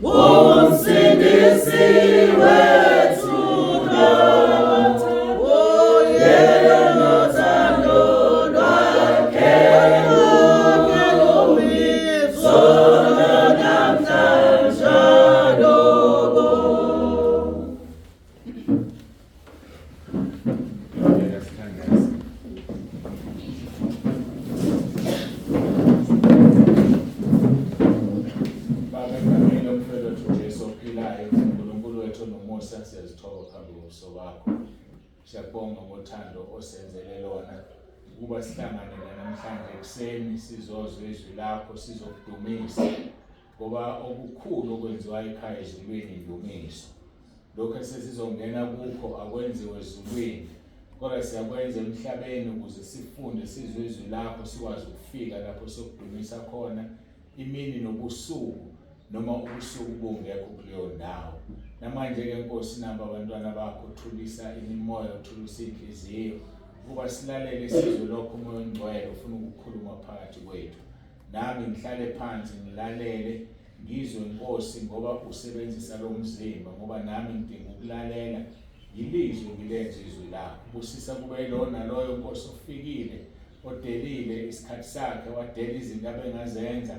Umsindisi wethu Yena nothando lwakhe zona namhlanje Baba, egameni lomfelo wethu Jesu ophilayo, uNkulunkulu wethu onomusa, siyazithoba phambi kobuso bakho. Siyabonga ngothando osenzele lona ukuba sihlangane namhlanje ekuseni sizozwa izwi lakho, sizokudumisa ngoba okukhulu okwenziwa ekhaya ezulwini indumiso. Lokho esesizongena kukho akwenziwe ezulwini kodwa siyakwenza emhlabeni ukuze sifunde sizwe izwi lakho sikwazi ukufika lapho sokudumisa khona imini nobusuku noma ubusuku bungekho kuleyo ndawo. Namanje-ke Nkosi, namba abantwana bakho, thulisa imimoya, thulisa iy'nhliziyo ukuba silalele sizwe lokho uMoya oNgcwele ufuna ukukhuluma phakathi kwethu. Nami ngihlale phansi ngilalele ngizwe Nkosi ngoba usebenzisa lo mzimba ngoba nami ngidinga ukulalela ngilizwe ngilenze izwi lakho. Busisa kube yilo naloyo Nkosi ofikile odelile isikhathi sakhe wadela izinto abengazenza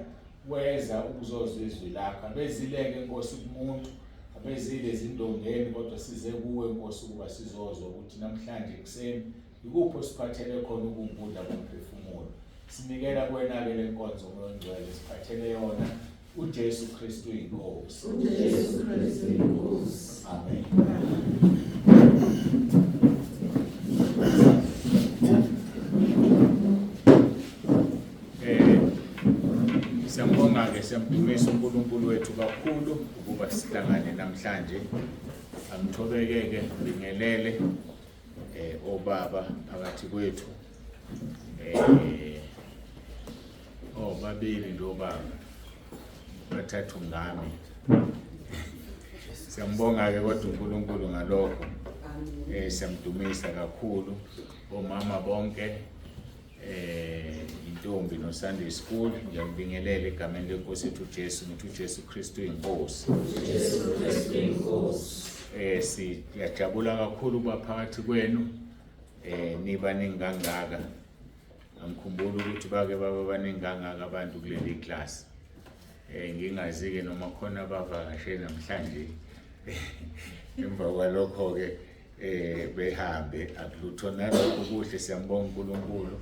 weza ukuzozwa izwi lakho. Abezileke Nkosi kumuntu abezile ezindongeni kodwa size kuwe Nkosi ukuba sizozwa ukuthi namhlanje ekuseni ikuphi osiphathele khona ukungudla komphefumulo. Sinikela kuwena-ke le nkonzo Moya oNgcwele siphathele yona uJesu Kristu inkosi. uJesu Kristu inkosi. Amen. Eh siyambonga ke siyamdumisa uNkulunkulu wethu kakhulu ukuba sihlangane namhlanje. Angithobeke ke bingelele obaba phakathi kwethu. Obabili nje obaba bathathu ngami. Siyambonga ke kodwa uNkulunkulu ngalokho. Siyamdumisa kakhulu omama bonke intombi no Sunday school ngiyakubingelela egameni lenkosi yethu uJesu ngithi uJesu Kristu inkosi. Jesu Kristu inkosi. Siyajabula kakhulu ukuba phakathi kwenu niba ningangaka. Angikhumbuli ukuthi bake baba baningi kangaka abantu kuleli class. Ngingazi ke noma khona abavakashe namhlanje. Emva kwalokho ke behambe akulutho nalokho kuhle siyambonga uNkulunkulu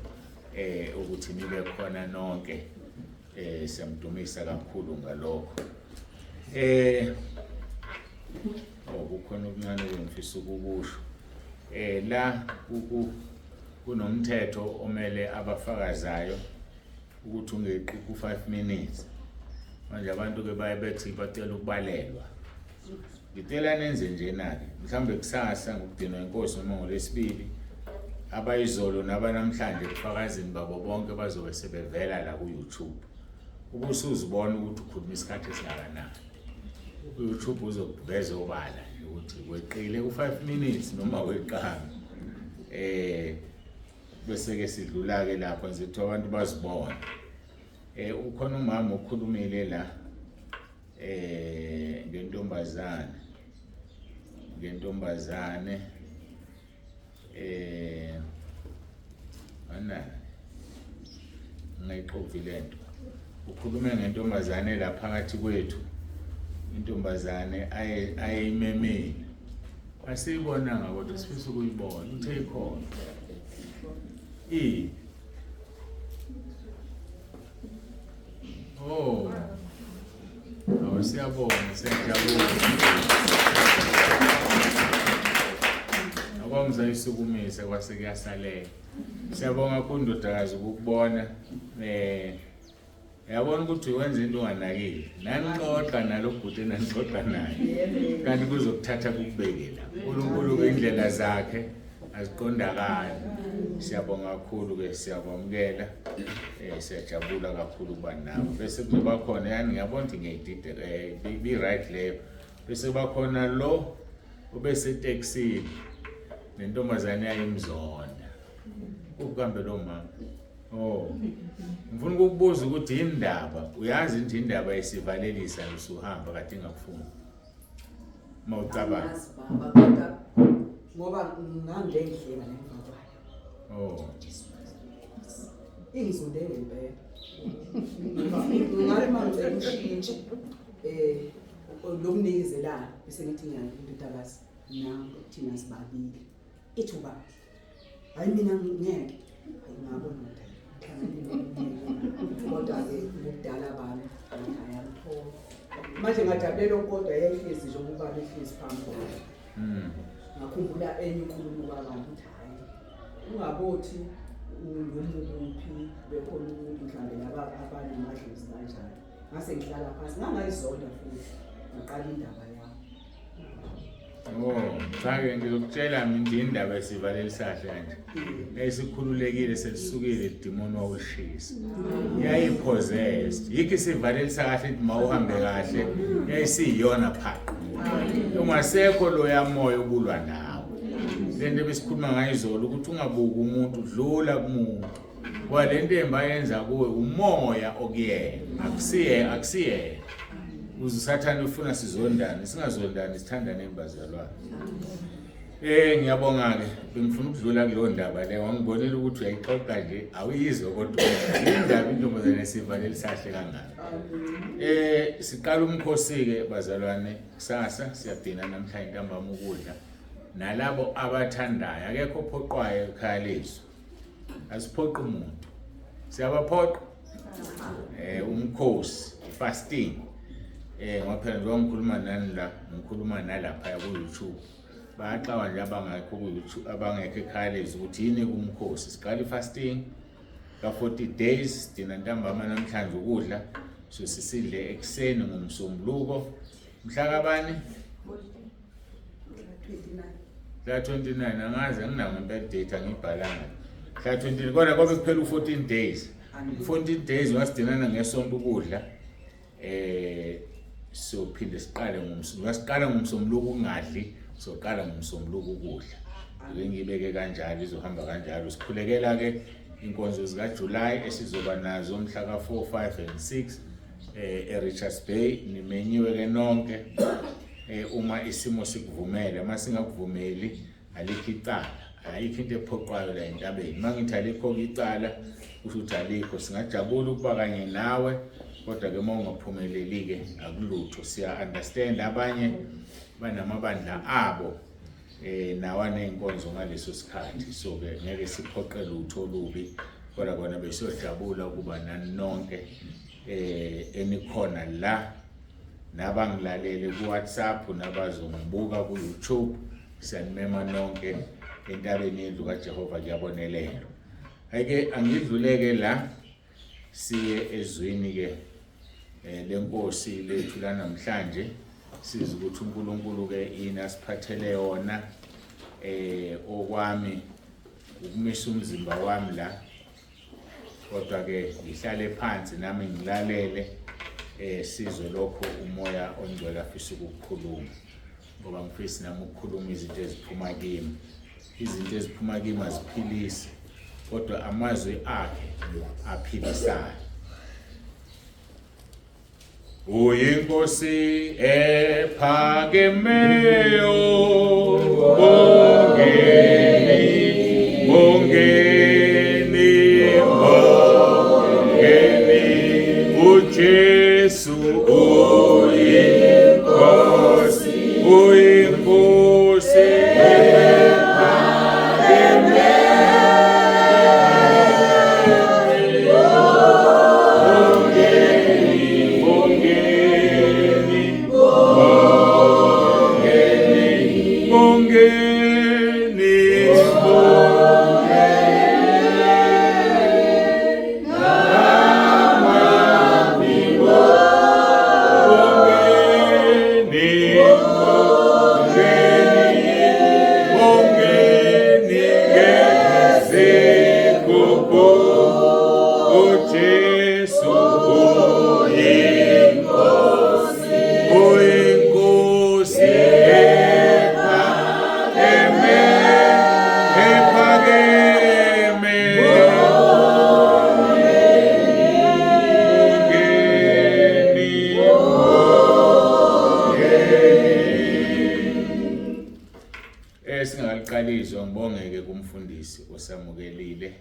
ukuthi nibe khona nonke. Siyamdumisa kakhulu ngalokho. Kukhona okuncane engifisa ukukusho. La kunomthetho omele abafakazayo ukuthi ungeqi ku-5 minutes. Manje abantu ke baye bethi bacela ukubalelwa. Ngicela nenze njena-ke, mhlawumbe kusasa ngokudinwa inkosi noma ngolwesibili, abayizolo nabanamhlanje ebufakazini babo bonke bazobe sebevela la ku-YouTube. Ubusuzibona ukuthi ukhuluma isikhathi esingakanani. U-YouTube uzokuveza obala ukuthi weqile ku-5 minutes noma weqanga. Bese ke sidlula ke lapho nje kuthiwa abantu bazibone. Ukhona umama okhulumile la ngentombazane ana ngayixovi lento. Ukhulume ngentombazane la phakathi kwethu, intombazane ayimemile. Asiyibonanga kodwa sifisa ukuyibona, uthe ikhona. Oh. Awu siyabonga, siyajabula. Akwangizayisukumisa kwase kuyasalela. Siyabonga kakhulu ndodakazi ukukubona. Yabona ukuthi wenza into onganakile. Nanixoxa nalo bhuti enanixoxa naye. Kanti kuzokuthatha kukubeke la. uNkulunkulu ke indlela zakhe aziqondakali. Siyabonga kakhulu ke siyakwamukela. Siyajabula kakhulu ukuba nawe. Bese kuzoba khona yani ngiyabona ukuthi ngiyayidida be right leyo. Bese kuba khona lo obesetekisini nentombazane yayimzonda. Ukuhambe lo mama. Oh. Ngifuna ukukubuza ukuthi indaba, uyazi nje indaba isivalelisa usuhamba kade ingakufuni. Mawucabanga. Angazi baba kodwa ngoba ngangilendlela nemva kwayo. Oh. Ingizonde ngempela. Ngathi mangicela ushintshe eh lokunikezelana bese ngithi ngiyandodakazi nangu thina sibabili. Ithi ubaba hayi mina ngeke hayi ngabona ukuthi kodwa-ke ngokudala bami ayamthola manje ngajabulela kodwa yayihlezi nje ubaba ehlezi phambi kwami. Ngakhumbula enye inkulumo kababa ukuthi hhayi ungabothi noma ukuphi bekhona umuntu mhlawumbe laba abanamadlozi kanjalo. Ngase ngihlala phansi ngangayizonda futhi ngaqala indaba yami. Oh, cha-ke ngizokutshela mina indaba esivalelisa kahle kanje. Esikhululekile selisukile idimoni wawushisa. Yayi-possessed. Yikho isivalelisa kahle ithi mawuhambe kahle, yayisiyiyona phaqa. Ungasekho loya moya obulwa nawe. Lento ebesikhuluma ngayo izolo ukuthi ungabuki umuntu dlula kumuntu. Ngoba le nto embi ayenza kuwe umoya okuyena, akusiye akusiyena. Uze usathane ufuna sizondane, singazondani sithandane bazalwane. Ngiyabonga ke, bengifuna ukudlula kuleyo ndaba le, wangibonela ukuthi uyayixoxa nje, awuyizwa kodwa indaba intombazane sivalele sahle kangaka. Siqala umkhosi ke bazalwane kusasa, siyabhina namhlanje ntambama ukudla. Nalabo abathandayo, akekho ophoqwayo ekhaya lethu. Asiphoqi umuntu. Siyabaphoqa. Umkhosi, fasting. Ngoba phela njengoba ngikhuluma nani la, ngikhuluma nalapha ku YouTube. Bayaxawa nje abangekho ku YouTube, abangekho ekhaya lezi ukuthi yini kumkhosi. Siqala ifasting ka 40 days, dina ntambama namhlanje ukudla. So sisidle ekuseni ngomsombuluko. Mhla kabani? Mhla 29 angazi anginawo ngempela date angibhalanga. Mhla 29 kodwa kwabe kuphela u14 days. 14 days wasidinana ngesonto ukudla. Sophinde siqale ngomsombuluko. Wasiqala ngomsombuluko ukungadli, soqala ngomsombuluko ukudla. Ake ngibeke kanjalo izohamba kanjalo. Sikhulekela ke inkonzo zika July esizoba nazo mhla ka 4, 5 and 6 eRichards Bay. Nimenyiwe ke nonke. Uma isimo sikuvumele, uma singakuvumeli alikho icala, ayikho into ephoqwayo la entabeni. Uma ngithi alikho icala kusho ukuthi alikho. Singajabula ukuba kanye nawe, kodwa ke uma ungaphumeleli ke akulutho. Siya understand abanye banamabandla abo nawa nezinkonzo ngaleso sikhathi, so ke ngeke siphoqe lutho olubi, kodwa kona besiyojabula ukuba nani nonke enikhona la nabangilalele ku WhatsApp nabazongibuka ku YouTube. Siyanimema nonke entabeni yendlu kaJehova, kuyabonelelwa. Ayike angidluleke la siye ezwini ke lenkosi lethu la namhlanje, siza ukuthi uNkulunkulu ke yini asiphathele yona. Okwami ukumisa umzimba wami la, kodwa ke ngihlale phansi nami ngilalele sizwe lokho umoya ongcwele afisa ukukhuluma, ngoba ngifisa nami ukukhuluma izinto eziphuma kimi. Izinto eziphuma kimi aziphilisi, kodwa amazwi akhe aphilisayo. Uyinkosi ephakemeyo, bongeni, bongeni, bongeni, uJesu uyinkosi, uyinkosi ephakemeyo. Bongeni, bongeni, bongeni, Singakaqali izwa ngibongeke kumfundisi osamukelile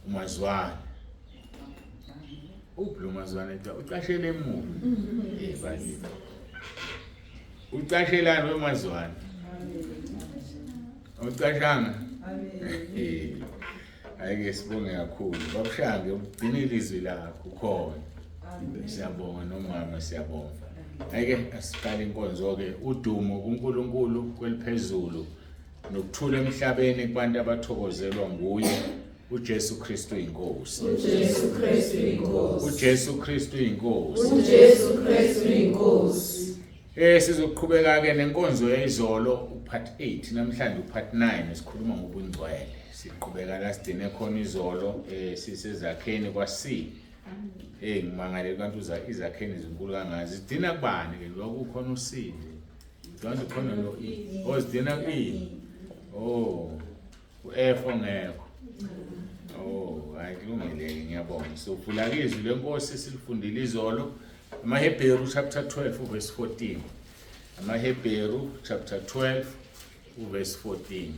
uMazwane. Uphi lo Mazwane cha ucashele emuva. Bakithi. Ucashelani weMazwane? Awucashanga? Hayi ke sibonge kakhulu. Babushange ugcinile izwi lakho ukhona. Siyabonga nomama siyabonga. Hayi ke asiqale inkonzo ke udumo kuNkulunkulu kweliphezulu nokuthula emhlabeni kubantu abathokozelwa nguye uJesu Kristu inkosi. uJesu Kristu inkosi. uJesu Kristu inkosi. uJesu Kristu inkosi. Sizoqhubeka ke nenkonzo yayizolo upart 8 namhlanje upart 9 sikhuluma ngobungcwele. Siqhubeka la sigcine khona izolo sisezakheni kwa C. Ngimangale kanti uza izakheni izinkulu kangaka. Zidina kubani ke lokho kukhona u C nje. Kanti khona no E. Oh zidina ku E. Oh u F ongekho. Oh hayi kulungile ngiyabonga. So vula izwi lenkosi silifundile izolo. AmaHebheru chapter 12 verse 14. AmaHebheru chapter 12 verse 14.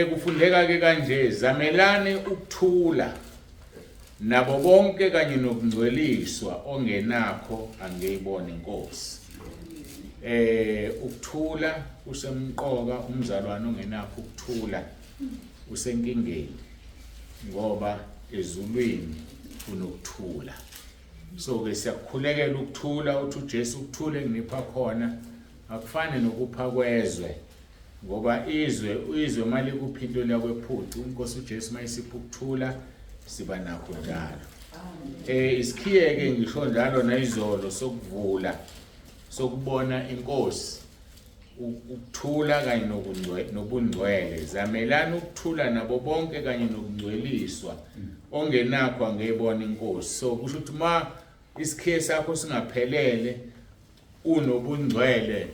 Kufundeka ke kanje, zamelani ukuthula nabo bonke kanye nokungcweliswa ongenakho angeyibona inkosi. Ukuthula kusemqoka, umzalwane ongenakho ukuthula usenkingeni ngoba ezulwini kunokuthula. So ke siyakukhulekela ukuthula, uthi uJesu ukuthula enginipha khona akufani nokupha kwezwe, ngoba izwe mali kuphi into lakwephuci. INkosi uJesu mayisipha ukuthula siba nakho njalo. Isikhiye ke ngisho njalo nayizolo sokuvula sokubona inkosi ukuthula kanye nobungcwele. Zamelana ukuthula nabo bonke kanye nokungcweliswa ongenakho angeyibona inkosi. So kusho ukuthi ma isikhiye sakho singaphelele unobungcwele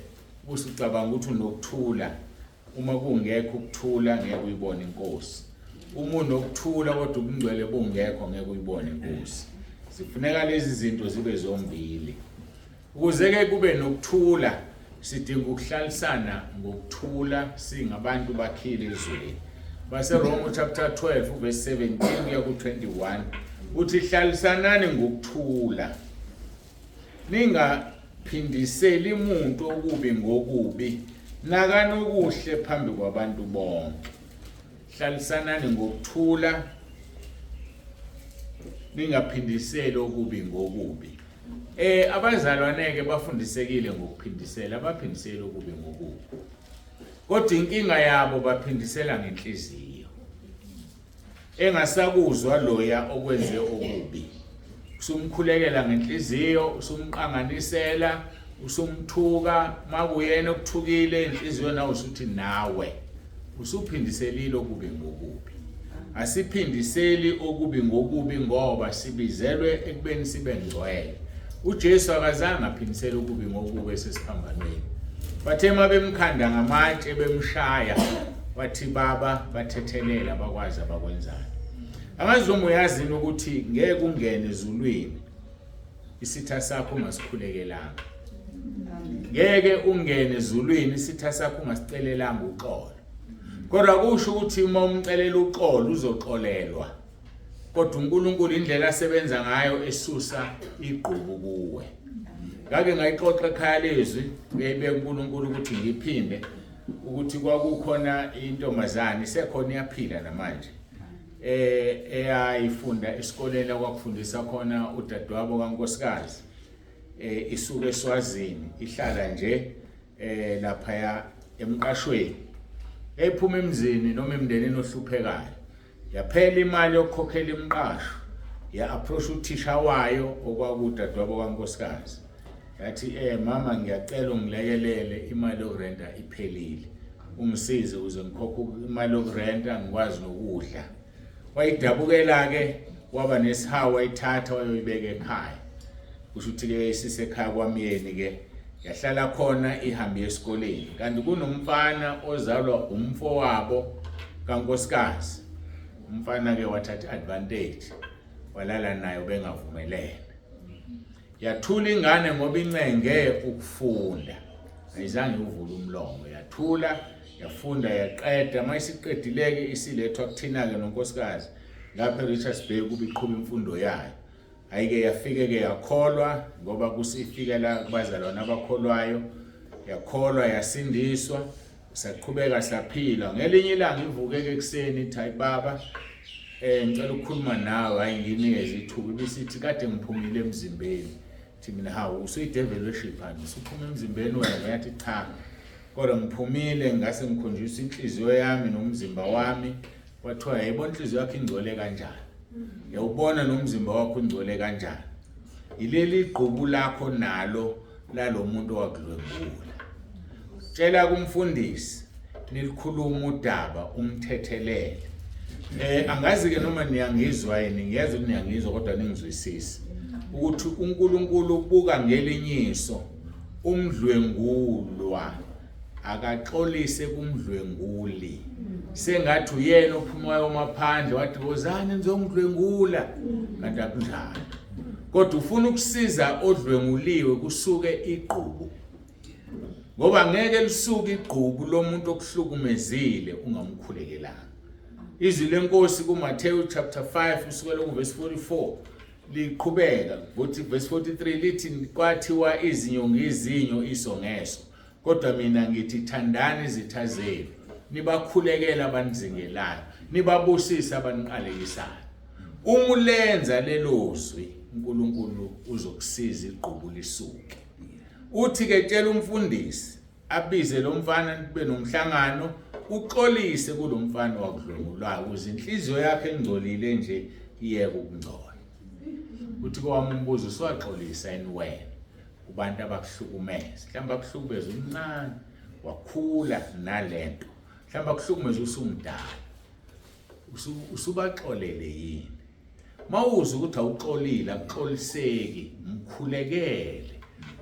usucabanga ukuthi unokuthula, uma kungekho ukuthula ngeke uyibone inkosi. Uma unokuthula kodwa ubungcwele bungekho ngeke uyibone inkosi. Zifuneka lezi zinto zibe zombili. Ukuze ke kube nokuthula sidinga ukuhlalisana ngokuthula singabantu bakhile ezweni. BaseRoma chapter 12 verse 17 kuya ku 21 uthi hlalisanani ngokuthula, ningaphindiseli umuntu okubi ngokubi, nakanokuhle phambi kwabantu bonke. Hlalisanani ngokuthula, ningaphindiseli okubi ngokubi. Abazalwane ke bafundisekile ngokuphindisela, abaphindiseli okubi ngokubi. Kodwa inkinga yabo baphindisela ngenhliziyo engasakuzwa loya okwenze okubi. Usumkhulekela ngenhliziyo, usumqanganisela, usumthuka, makuyena okuthukile inhliziyo nawe usuthi nawe usuphindiselile okubi ngokubi. Asiphindiseli okubi ngokubi ngoba sibizelwe ekubeni sibe ngcwele. uJesu akazange aphindisele okubi ngokubi esesiphambanweni. Bathe mabemkhanda ngamatshe bemshaya, wathi baba bathethelela abakwazi abakwenzayo. Angazi noma uyazini ukuthi ngeke ungene ezulwini isitha sakho ungasikhulekelanga. Ngeke ungene ezulwini isitha sakho ungasicelelanga uxolo. Kodwa kusho ukuthi uma umcelela uxolo uzoxolelwa. Kodwa uNkulunkulu indlela asebenza ngayo esusa igqubu kuwe. Ngake ngayixoxa ekhaya lezwi, uyayibeka uNkulunkulu ukuthi ngiphinde ukuthi kwakukhona intombazane isekhona iyaphila namanje. Eyayifunda esikoleni okwakufundisa khona udadewabo kankosikazi. Isuka eSwazini ihlala nje lapha emqashweni. Ephuma emzini noma emndenini ohluphekayo. Yaphela imali yokukhokhela imqasho. Ya approach uthisha wayo okwakudadewabo kankosikazi. Yathi mama ngiyacela ungilekelele imali yokurenta iphelile. Ungisize ukuze ngikhokhe imali yokurenta ngikwazi nokudla. Wayidabukela ke waba nesihawu wayithatha wayoyibeka ekhaya. Kusho ukuthi ke isisekhaya kwamyeni ke yahlala khona ihambe esikoleni. Kanti kunomfana ozalwa umfowabo kankosikazi. Umfana ke wathatha advantage walala nayo bengavumelene. Yathula ingane ngoba incenge ukufunda. Ayizange uvule umlomo, yathula yafunda yaqeda. Uma isiqedile-ke isilethwa kuthina-ke nonkosikazi ngapha eRichards Bay kuba iqhuba imfundo yayo. Hhayi-ke yafike-ke yakholwa ngoba kusifikela kubazalwane abakholwayo, yakholwa yasindiswa, saqhubeka saphila. Ngelinye ilanga ivuke-ke ekuseni ithi hayi baba, ngicela ukukhuluma nawe, hhayi nginikeze ithuba. Ibisithi kade ngiphumile emzimbeni. Thi mina hawu usuyi-devil worshipper nje, usuphuma emzimbeni wena. Yathi cha, kodwa ngiphumile ngase ngikhonjiswa inhliziyo yami nomzimba wami. Kwathiwa yayibona inhliziyo yakho ingcole kanjani, yawubona nomzimba wakho ungcole kanjani. Yileli gqubu lakho nalo lalo muntu owakudlwengula. Tshela kumfundisi nilikhuluma udaba umthethelele. Angazi ke noma niyangizwa yini, ngiyazi ukuthi niyangizwa kodwa ningizwisisi ukuthi uNkulunkulu ubuka ngelinye iso umdlwengulwa akaxolise kumdlwenguli sengathi uyena ophumayo maphandle wathi wozani nizongidlwengula, kanti akunjalo. Kodwa ufuna ukusiza odlwenguliwe kusuke igqubu, ngoba ngeke lisuke igqubu lomuntu okuhlukumezile ungamkhulekelanga. Izwi lenkosi kuMathewu chapter 5 kusukela kuverse 44 liqhubeka ngokuthi verse 43 lithi kwathiwa izinyo ngezinyo iso ngeso, kodwa mina ngithi thandani izitha zenu, nibakhulekela abanizingelayo, nibabusise abaniqalekisayo. Uma ulenza lelo zwi, uNkulunkulu uzokusiza igqubu lisuke. Uthi ke tshela umfundisi abize lo mfana kube nomhlangano, uxolise kulomfana wakudlwengulwayo ukuze inhliziyo yakhe engcolile nje iyeke ukungcola. Uthi kowami umbuzo, usuwaxolisa yini wena kubantu abakuhlukumeza? Mhlawumbe bakuhlukumeza umncane, wakhula nalento, mhlawumbe bakuhlukumeza usumdala, usubaxolele yini? Mawuzwa ukuthi awuxolile, akuxoliseki, mkhulekele,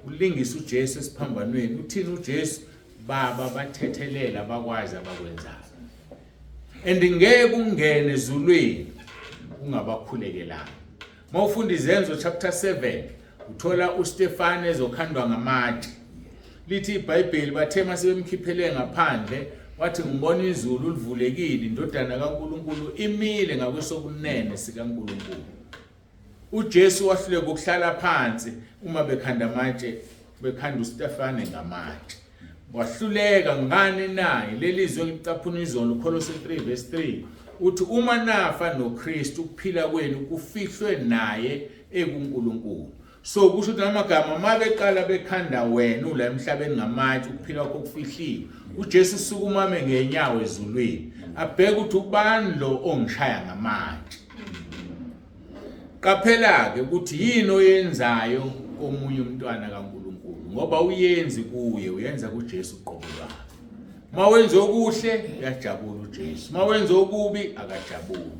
ulingise uJesu esiphambanweni. Uthini uJesu? Baba, bathethelela, bakwazi abakwenzayo. And ngeke ungene ezulwini ungabakhulekelanga. Mawufunda iZenzo chapter 7 uthola uStefane ezokhandwa ngamatshe. Lithi iBhayibheli bathe masebemkhiphele ngaphandle wathi ngibona izulu livulekile, indodana kaNkuluNkulu imile ngakwesokunene sikaNkuluNkulu. uJesu wahluleka ukuhlala phansi uma bekhanda amatshe, bekhanda uStefane ngamatshe. Wahluleka ngani na? Leli zwi engilicaphuna izolo, Kolose 3 verse 3 uthi uma nafa noKristu ukuphila kwenu kufihlwe naye ekuNkulunkulu. So kusho ukuthi amagama uma beqala bekhanda wena ula emhlabeni ngamatshe, ukuphila kwakho kufihliwe. uJesu usukuma ame ngenyawo ezulwini, abheke ukuthi ubani lo ongishaya ngamatshe. Qaphela-ke ukuthi yini oyenzayo komunye umntwana kaNkulunkulu, ngoba uyenzi kuye, uyenza kuJesu uqobo lwakhe. Uma wenza okuhle uyajabula uJesu, uma wenza okubi akajabuli.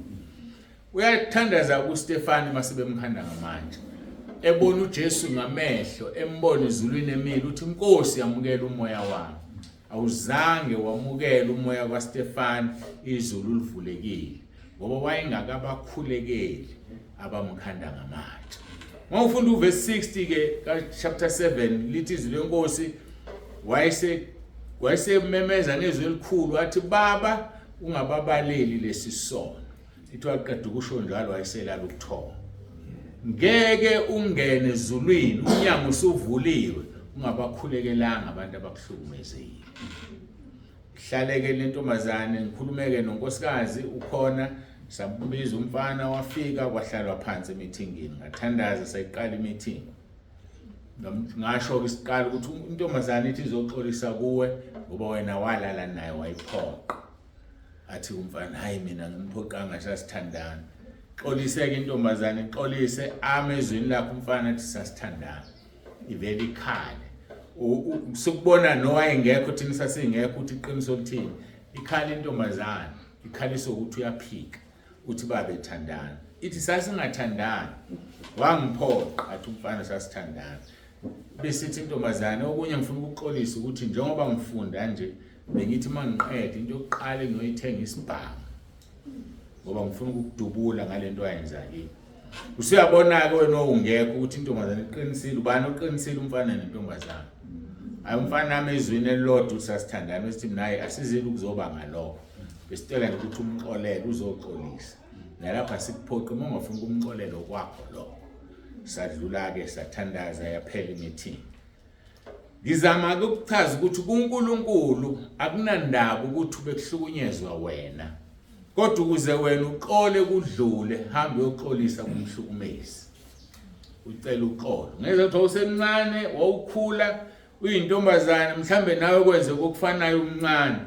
Uyathandaza kuStefani mase bemkhanda ngamanje, ebona uJesu ngamehlo, embona ezulwini emile, uthi Nkosi yamukela umoya wami. Awuzange wamukela umoya kaStefani izulu livulekile, ngoba wayengakabakhulekeli abamkhanda ngamatshe. Uma ufunda uverse 60 ke ka chapter 7 lithi izwi lenkosi wayesememeza ngezwi elikhulu wathi baba ungababaleli lesi sono. Ithi waqeda ukusho njalo wayeselala ubuthongo. Ngeke ungene ezulwini umnyango usuvuliwe ungabakhulekelanga abantu abakuhlukumezile. Hlaleke lentombazane ngikhulumeke nonkosikazi ukhona, sambiza umfana wafika kwahlalwa phansi emithingini, ngathandaza sayiqala imeeting. Ngasho ke isiqala ukuthi intombazane ithi izoxolisa kuwe ngoba wena walala naye wayiphoqa. Athi umfana hayi mina ngimphoqanga sasithandana. Xoliseke intombazane, xolise ame ezwini lakho umfana athi sasithandana. Ivele ikhale. Sukubona nowayengekho thina sasingekho ukuthi iqiniso lithini. Ikhala intombazane, ikhaliswa ukuthi uyaphika uthi babethandana. Ithi sasingathandani, wangiphoqa athi umfana sasithandana. Besithi intombazane okunye ngifuna ukuxolisa ukuthi njengoba ngifunda nje bengithi uma ngiqeda into yokuqala engiyoyithenga isibhamu ngoba ngifuna ukukudubula ngalento ayenza kimi. Usuyabona-ke wena owungekho ukuthi intombazane iqinisile, ubani oqinisile, umfana nentombazane. Hayi umfana nami ezwini elilodwa ukuthi sasithandana, besithi mina hayi asizile ukuzoba ngalokho. Besicela nje ukuthi umxolele, uzoxolisa. Nalapha sikuphoqi uma ungafuni ukumxolela okwakho lokho. Sadlula-ke sathandaza yaphela i-meeting. Ngizama ukuchaza ukuthi kuNkulunkulu akunandaba ukuthi ubekuhlukunyezwa wena. Kodwa ukuze wena uxole kudlule, hamba uyoxolisa kumhlukumezi. Ucela uxolo. Ngeze kuthiwa usemncane, wawukhula uyintombazane, mhlambe nawe kwenze kokufanayo umncane.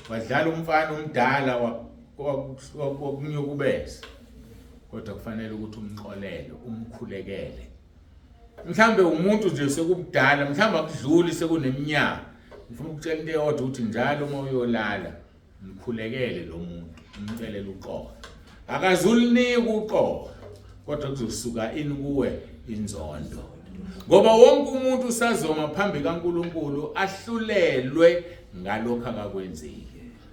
Wadlala umfana omdala wakunyukubeza. Kodwa kufanele ukuthi umxolele, umkhulekele. Mhlambe umuntu nje sekubudala, mhlambe akudluli sekuneminyaka. Ngifuna ukutshela into eyodwa ukuthi njalo uma uyolala mkhulekele lo muntu, umcelele uxolo. Akazulinika uxolo, kodwa kuzosuka ini kuwe inzondo. Ngoba wonke umuntu usazoma phambi kaNkulunkulu ahlulelwe ngalokho akakwenzile.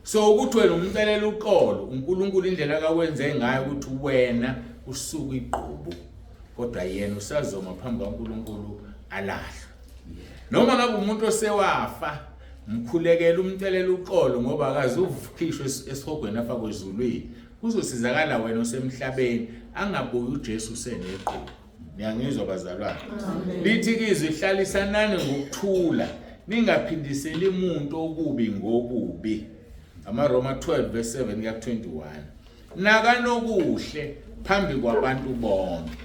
So ukuthi wena umcelela uxolo, uNkulunkulu indlela akakwenze ngayo ukuthi wena usuke igqubu, kodwa yena usazoma phambi kaNkulunkulu alahlwe. Noma ngabe umuntu osewafa, mkhulekele umcelela uxolo ngoba akazukhishwa esihogweni afakwe ezulwini. Kuzosizakala wena osemhlabeni, angabuyi uJesu usenegqubu. Niyangizwa bazalwane? Lithi kizwi hlalisanani ngokuthula, ningaphindiseli umuntu okubi ngokubi. AmaRoma 12 verse 7 kuya 21. Nakanokuhle phambi kwabantu bonke.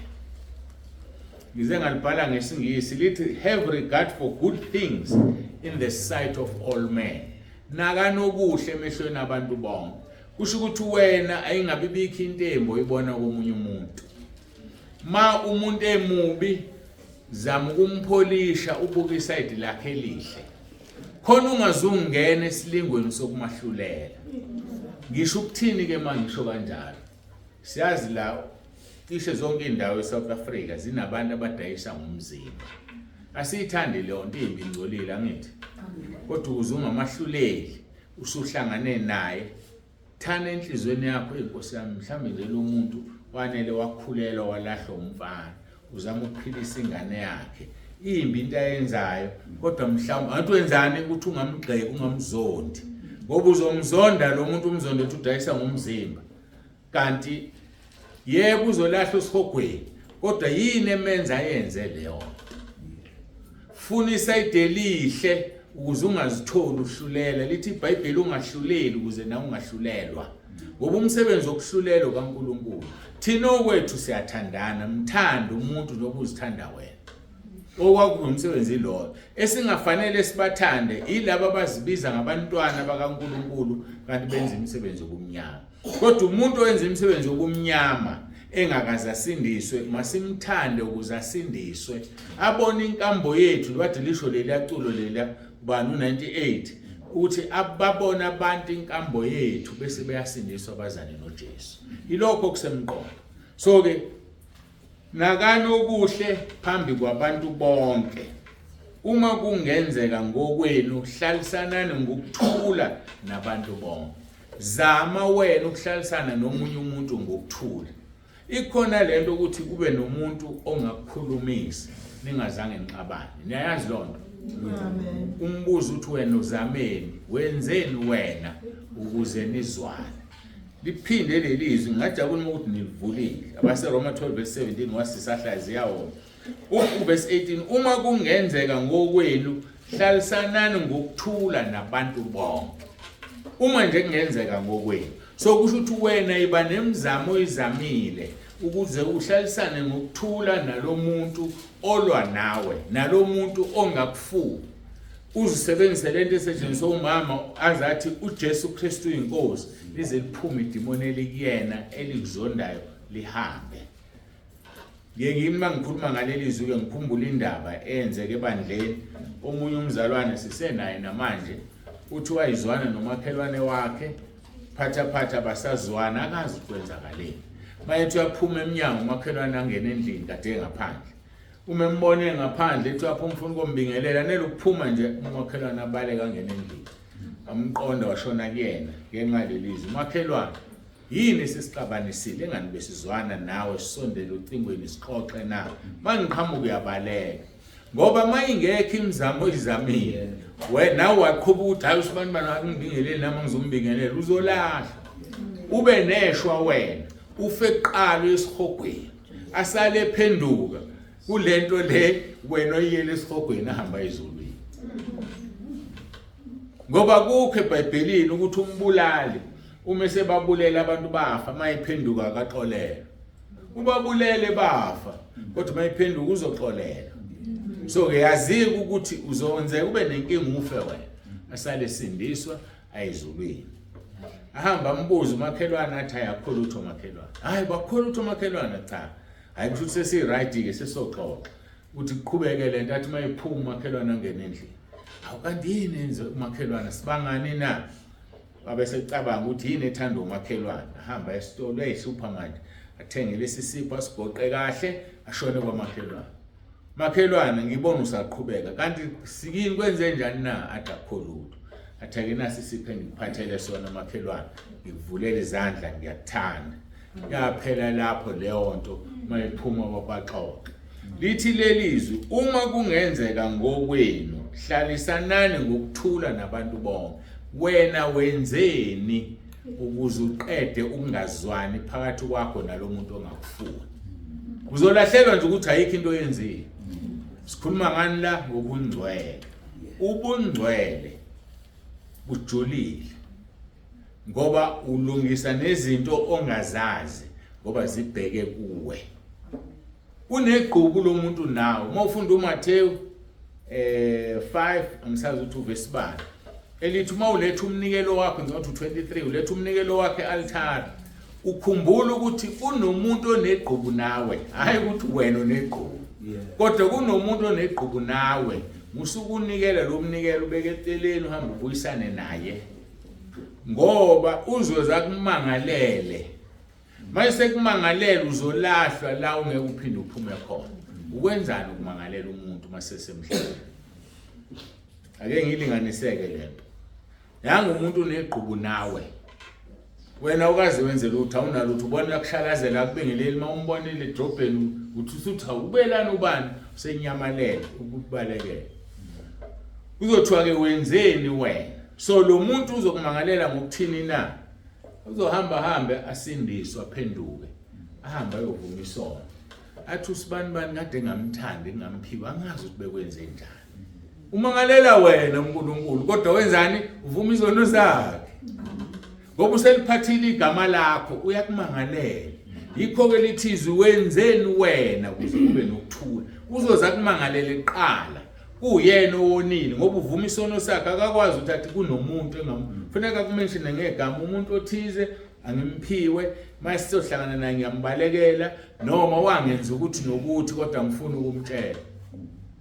Ngize ngalibhala ngesiNgisi lithi have regard for good things in the sight of all men. Nakanokuhle emehlweni abantu bonke. Kusho ukuthi wena ayingabi bikho into embi oyibona komunye umuntu. Ma umuntu emubi zama ukumpholisha ubuke isayidi lakhe elihle. Khona ungazungena esilingweni sokumahlulela. Ngisho ukuthini ke mangisho kanjalo? Siyazi la cishe zonke indawo eSouth Africa zinabantu abadayisa ngomzimba. Asiyithandi leyo nto imbi ingcolile angithi. Kodwa ukuze ungamahluleli usuhlangane naye Thana enhlizweni yakho inkosi yami mhlambe nje lo muntu wanele wakhulelwa walahlwa umfana uzama ukuphilisa ingane yakhe imbi into ayenzayo kodwa mhlawumbe ngathi wenzani ukuthi ungamgxeki ungamzondi ngoba uzomzonda lo muntu umzonde uthi udayisa ngomzimba kanti yebo uzolahla usihogweni kodwa yini emenza ayenze leyo nto funa isayidi elihle ukuze ungazitholi uhlulela lithi iBhayibheli ungahluleli ukuze nawe ungahlulelwa ngoba umsebenzi wokuhlulelwa kaNkuluNkulu thina okwethu siyathandana mthanda umuntu noba uzithanda wena okwakuwumsebenzi loyo esingafanele sibathande ilaba abazibiza ngabantwana bakaNkuluNkulu kanti benza imisebenzi yobumnyama Kodwa umuntu owenza imisebenzi yobumnyama engakaze asindiswe masimthande ukuze asindiswe abone inkambo yethu kade lisho leliya culo leliya ubani u-98 ukuthi ababona abantu inkambo yethu bese beyasindiswa bazane noJesu ilokho okusemqondo so ke Nakani okuhle phambi kwabantu bonke. Uma kungenzeka ngokwenu hlalisanani ngokuthula nabantu bonke. Zama wena ukuhlalisana nomunye umuntu ngokuthula. Ikhona lento ukuthi kube nomuntu ongakukhulumisi ningazange nixabane. Niyayazi lonto? Amen. Umbuzo uthi wena uzameni, wenzeni wena ukuze nizwane. Liphinde leli zwi ngajabula uma ukuthi nilivulile. AbaseRoma 12 verse 17 wasisahlaziya wona. Uverse 18 uma kungenzeka ngokwenu hlalisanani ngokuthula nabantu bonke. Uma nje kungenzeka ngokwenu. So kusho ukuthi wena iba nemizamo oyizamile ukuze uhlalisane ngokuthula nalomuntu olwa nawe, nalomuntu ongakufuni. Uzisebenzise lento esetshenziswa umama azathi uJesu Kristu uyinkosi lize liphume idimoni elikuyena elikuzondayo lihambe. Ngike ngimi uma ngikhuluma ngaleli zwi ke ngikhumbula indaba eyenzeke ebandleni omunye umzalwane sisenaye namanje uthi wayizwana nomakhelwane wakhe phatha phatha basazwana akazi kwenzakaleni mayethi uyaphuma emnyango umakhelwane angene endlini kade ngaphandle Uma embone ngaphandle ethi uyaphuma ufuna ukumbingelela nele ukuphuma nje umakhelwane abaleka angene endlini. Amqonda washona kuyena ngenxa lelizwi. Umakhelwane. Yini sisixabanisile engani besizwana nawe sisondele ucingweni sixoxe na? Mangiqhamuka uyabaleka. Ngoba mayingekho imizamo oyizamile, wena waqhuba ukuthi hayi usibani bani akungibingeleli nami ngizombingelela, uzolahla. Ube neshwa wena, ufe kuqala esihogweni. Asale ephenduka kulento le wena oyiyele esihogweni ahamba ezulwini. Ngoba kukho eBhayibhelini ukuthi umbulali uma sebabulela abantu bafa mayiphenduka akaxolelwa. Ubabulele bafa kodwa mayiphenduka uzoxolelwa. So ke yazike ukuthi uzonze ube nenkinga ufe wena. Asale sindiswa ayizulwini. Ahamba ambuze umakhelwane athi ayakho lutho umakhelwane. Hayi bakho lutho umakhelwane cha. Hayi kusho ukuthi sesi right ke sesoxoxa. Ukuthi kuqhubeke lento athi mayiphuma umakhelwane angene endlini. Hawu kanti yini enze umakhelwane sibangani na? Wabe secabanga ukuthi yini ethanda umakhelwane. Ahamba esitolo eyihlupha manje. Athenge lesi sipho asigoqe kahle ashone kwamakhelwane. Makhelwane ngibona usaqhubeka kanti sikini kwenze njani na? Athi akukho lutho. Athi ake nasi isipho engikuphathele sona makhelwane, ngikuvulela izandla ngiyakuthanda. Yaphela lapho leyo nto mayiphuma babaxoxe. Lithi lelizwi uma kungenzeka ngokwenu hlalisanani ngokuthula nabantu bonke. Wena wenzeni ukuze uqede ukungazwani phakathi kwakho nalomuntu ongakufuni? Uzolahlelwa nje ukuthi ayikho into oyenzile. Sikhuluma ngani la? Ngobungcwele. Ubungcwele bujulile ngoba ulungisa nezinto ongazazi ngoba zibheke kuwe. Kunegqubu lomuntu nawe. Uma ufunda uMathewu 5 angisazi ukuthi uvesi bani elithi uma uletha umnikelo wakho, ngicabanga ukuthi u23, uletha umnikelo wakhe e-altare, ukhumbula ukuthi kunomuntu onegqubu nawe, hayi ukuthi wena onegqubu, kodwa kunomuntu onegqubu nawe. Musukunikela lo mnikelo ubeke eceleni uhambe ubuyisane naye, ngoba uzoza kumangalele. Manje sekumangalela uzolahlwa la ungeke uphinde uphume khona. Ukwenzani ukumangalela umuntu masesemhlabeni? Ake ngilinganiseke lento. Yanga umuntu unegqubu nawe. Wena ukaze wenze lutho awunalutho ubona uyakushalazela akubingeleli uma umbonile edrobheni uthi usuthi awubelani ubani usenyamalele ukubalekela. Kuzothiwa ke wenzeni wena? So lo muntu uzokumangalela ngokuthini na? Uzohamba hambe asindiswe aphenduke ahambe ayovuma isono. Athi usibani bani kade ngamthandi ngamphikwa angazi ukuthi bekwenze njani. Umangalela wena uNkulunkulu kodwa wenzani? Uvuma izono zakhe. Ngoba useliphathile igama lakho uyakumangalela. Yikho ke lithi izwi wenzeni wena ukuze kube nokuthula. Uzoza kumangalele kuqala. Kuyena owonile ngoba uvuma isono sakhe akakwazi ukuthi athi kunomuntu engam. Kufuneka kumention ngegama umuntu othize angimphiwe mase sizohlangana naye ngiyambalekela noma wangenza ukuthi nokuthi kodwa ngifuna ukumtshela.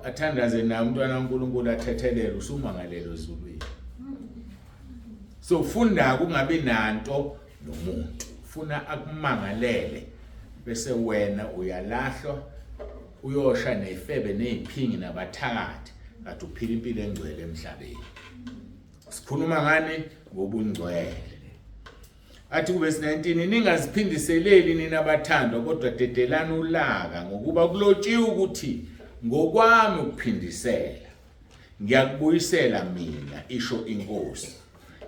Athandaze naye umntwana kaNkulunkulu athethelele usumangalelo ezulwini. So funda kungabi nanto nomuntu. Funa akumangalele bese wena uyalahlwa uyosha nefebe neziphingi nabathakathi kade uphila impilo engcwele emhlabeni. Sikhuluma ngani? Ngobungcwele. Athi kuvesi 19 ningaziphindiseleli nina abathandwa kodwa dedelani ulaka ngokuba kulotshiwe ukuthi ngokwami ukuphindisela ngiyakubuyisela mina isho inkosi.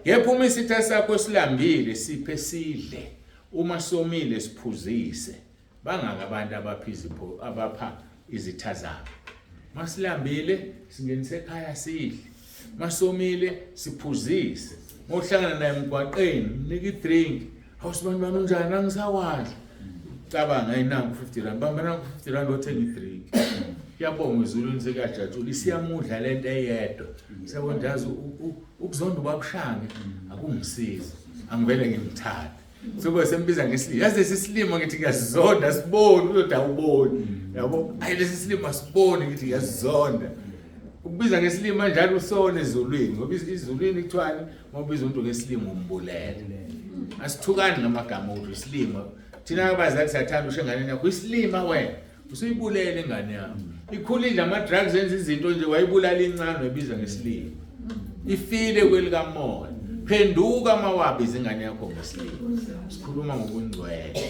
Kepha uma isitha sakho silambile siphe sidle, uma somile siphuzise. Bangaka abantu abapha izipho abapha izitha zabo. Masilambile singenise ekhaya sidle. Masomile siphuzise. Ngohlangana naye emgwaqeni mnika idrink. Hawu sibani bani unjani angisakwazi. Cabanga ayinangu 50 rand bamba nangu 50 rand othenga idrink. Kuyabonga ezulwini sekuyajatshula isiyamudla lento eyedwa. Siyabona yazi ukuzonda ubabushange akungisizi. Angivele ngimthathe. Sobe sembiza ngesilima. Yazi lesi silima ngithi ngiyasizonda siboni uzothi awuboni. Yabo? Hayi lesi silima siboni ngithi ngiyasizonda. Ukubiza ngesilima njalo usona ezulwini ngoba izulwini kuthiwani uma ubiza umuntu ngesilima umbulele. Asithukani ngamagama ukuthi isilima. Thina abazali siyathanda usho enganeni yakho isilima wena. Usuyibulele ingane yakho. Ikhulile ama drugs enza izinto nje wayibulala incane wayibiza ngesilima. Ifile kwelikamoya. Phenduka mawabiza ingane yakho ngesilima. Sikhuluma ngokungcwele.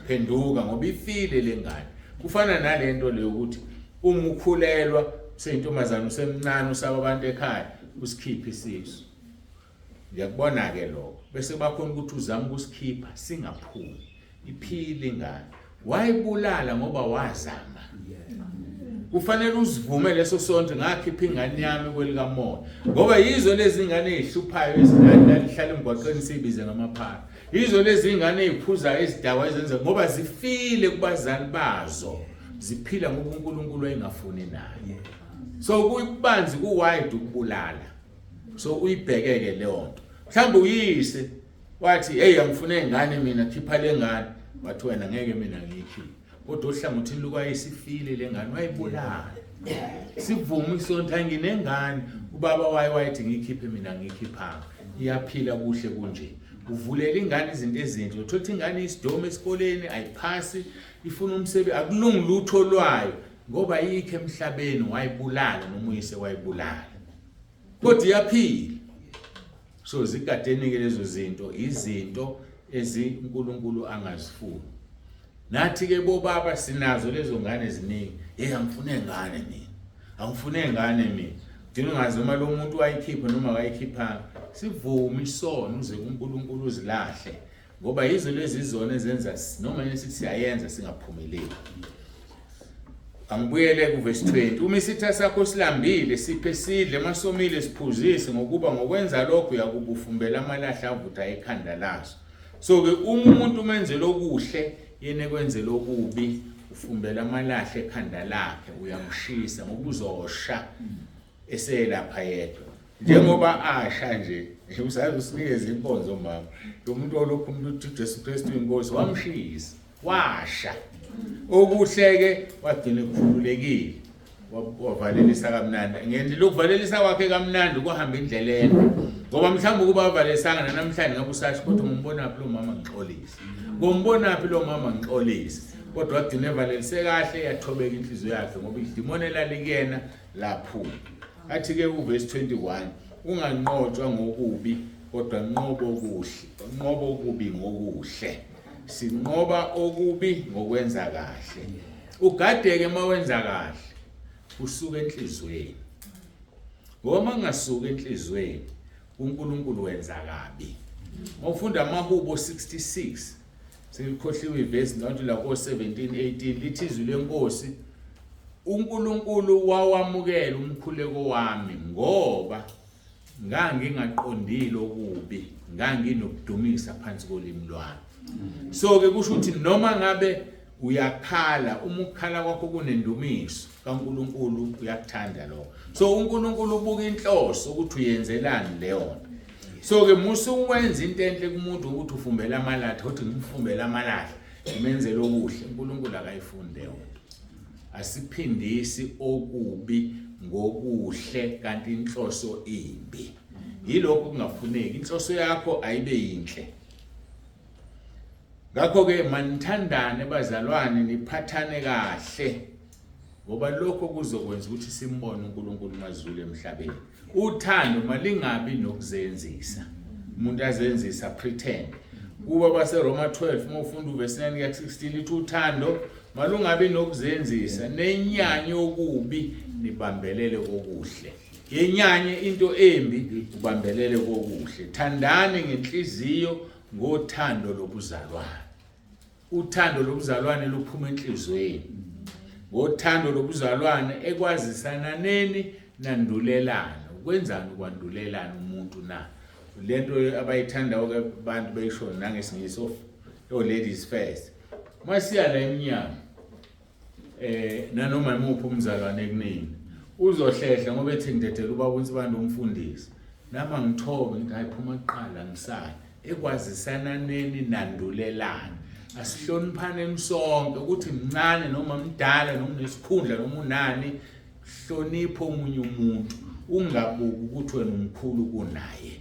Phenduka ngoba ifile lengane. Kufana nalento le yokuthi uma ukhulelwa useyintombazane usemncane usaba abantu ekhaya usikhiphe isisu. Ngiyakubona-ke lokho. Bese bakhona ukuthi uzama ukusikhipha singaphumi. Iphile ingane. Wayibulala ngoba wazama. Kufanele usivume leso sonto ngakhipha ingane yami kwelikamoya. Ngoba yizo lezi ngane ezihluphayo ezingane lalihlala emgwaqeni sibize ngamaphara. Yizo lezi ngane eziphuza izidakwa ezenza ngoba zifile kubazali bazo. Ziphila ngoba uNkulunkulu wayengafuni naye. So kubanzi kuwide ukubulala. So uyibhekeke leyo nto. Mhlawumbe uyise wathi hey angifune ingane mina khipha le ngane wathi wena ngeke mina ngiyikhiphe kodwa ohlangothini lukayisifile le ngane wayibulala sivume isonto nginengane ubaba waye wayethi ngiyikhiphe mina ngiyikhiphanga iyaphila kuhle kunje uvulela ingane izinto ezinhle uthola ukuthi ingane isidomu esikoleni ayiphasi ifuna umsebenzi akulungi lutho lwayo ngoba yikho emhlabeni wayibulala noma uyise wayibulala kodwa iyaphila. So zigadeni-ke lezo zinto, izinto eziNkulunkulu angazifuni. Nathi-ke bobaba sinazo lezo ngane eziningi. Hey, angifune ngane mina, angifune ngane mina. Gcina ungazi noma lo muntu wayikhipha noma akayikhiphanga. Sivume isono uze kuNkulunkulu uzilahle. Ngoba yizo lezi zona ezenza noma yini sithi siyayenza singaphumeleli. Angibuyele kuvesi 20. Uma isitha sakho silambile, siphe sidle, masomile siphuzise, ngokuba ngokwenza lokho uyakubufumbela amalahle avutha ekhanda laso. So ke uma umuntu umenzela okuhle, yena ekwenzela okubi, ufumbela amalahle ekhanda lakhe, uyamshisa ngoba uzosha eseyelapha yedwa. Njengoba asha nje, usazi usinikeze inkonzo mama. Lo muntu olokhu umuntu uthi Jesu Kristu inkosi wamshisa, washa. Okuhle-ke wagcina ekhululekile wavalelisa kamnandi. Ngendlela yokuvalelisa kwakhe kamnandi kuhamba indlela ende. Ngoba mhlawumbe ukuba avalelisanga nanamhlanje ngabe usasho kodwa ngombonaphi lo mama ngixolise. Ngombonaphi lo mama ngixolise. Kodwa wagcina evalelise kahle yathobeka inhliziyo yakhe ngoba idimoni elalikuyena laphuma. Athi-ke uvesi 21 unganqotshwa ngokubi kodwa nqoba okuhle, nqoba okubi ngokuhle. Sinqoba okubi ngokwenza kahle. Ugadeke uma wenza kahle usuka enhlizweni. Ngoba uma kungasuki enhlizweni uNkulunkulu wenza kabi. Mawufunda amaHubo 66 selikhohliwe ivesi nonke la ko 17 18 lithi izwi lenkosi uNkulunkulu wawamukela umkhuleko wami ngoba ngangingaqondile okubi nganginokudumisa phansi kolimi lwami. So ke kusho ukuthi noma ngabe uyakhala uma ukukhala kwakho kunendumiso kaNkulunkulu uyakuthanda lokho. So uNkulunkulu ubuka inhloso ukuthi uyenzelani leyo nto. So ke musa ukwenza into enhle kumuntu ukuthi ufumbela amalahle uthi ngimfumbela amalahle ngimenzele okuhle uNkulunkulu akayifuni leyo nto. Asiphindisi okubi ngokuhle kanti inhloso imbi. Yilokho kungafuneki inhloso yakho ayibe yinhle. Ngakho-ke manithandane bazalwane niphathane kahle ngoba lokho kuzokwenza ukuthi simbone uNkulunkulu mazulu emhlabeni. Uthando malingabi nokuzenzisa. Umuntu azenzisa pretend. Kuba baseRoma 12 uma ufunda uvesi 9 kuya 16 lithi uthando malungabi nokuzenzisa nenyanye okubi nibambelele kokuhle. Yenyanye into embi ubambelele kokuhle. Thandani ngenhliziyo ngothando lobuzalwane. Uthando lobuzalwane luphuma enhliziyweni. Ngothando lobuzalwane ekwazisananeni nandulelana. Ukwenzani ukwandulelana umuntu na? Lento abayithandayo ke abantu beyisho nangesingisi of oh ladies first. Masiya la emnyango nanoma imuphi umzalwane kunini uzohlehla ngoba ethi ngidedela ubaba uNsibande umfundisi. Nami angithobe ngithi hayi phuma kuqala ngisale. Ekwazisananeni nandulelana. Asihloniphaneni sonke ukuthi mncane noma mdala noma unesikhundla noma unani, hlonipha omunye umuntu ungabuki ukuthi wena umkhulu kunaye.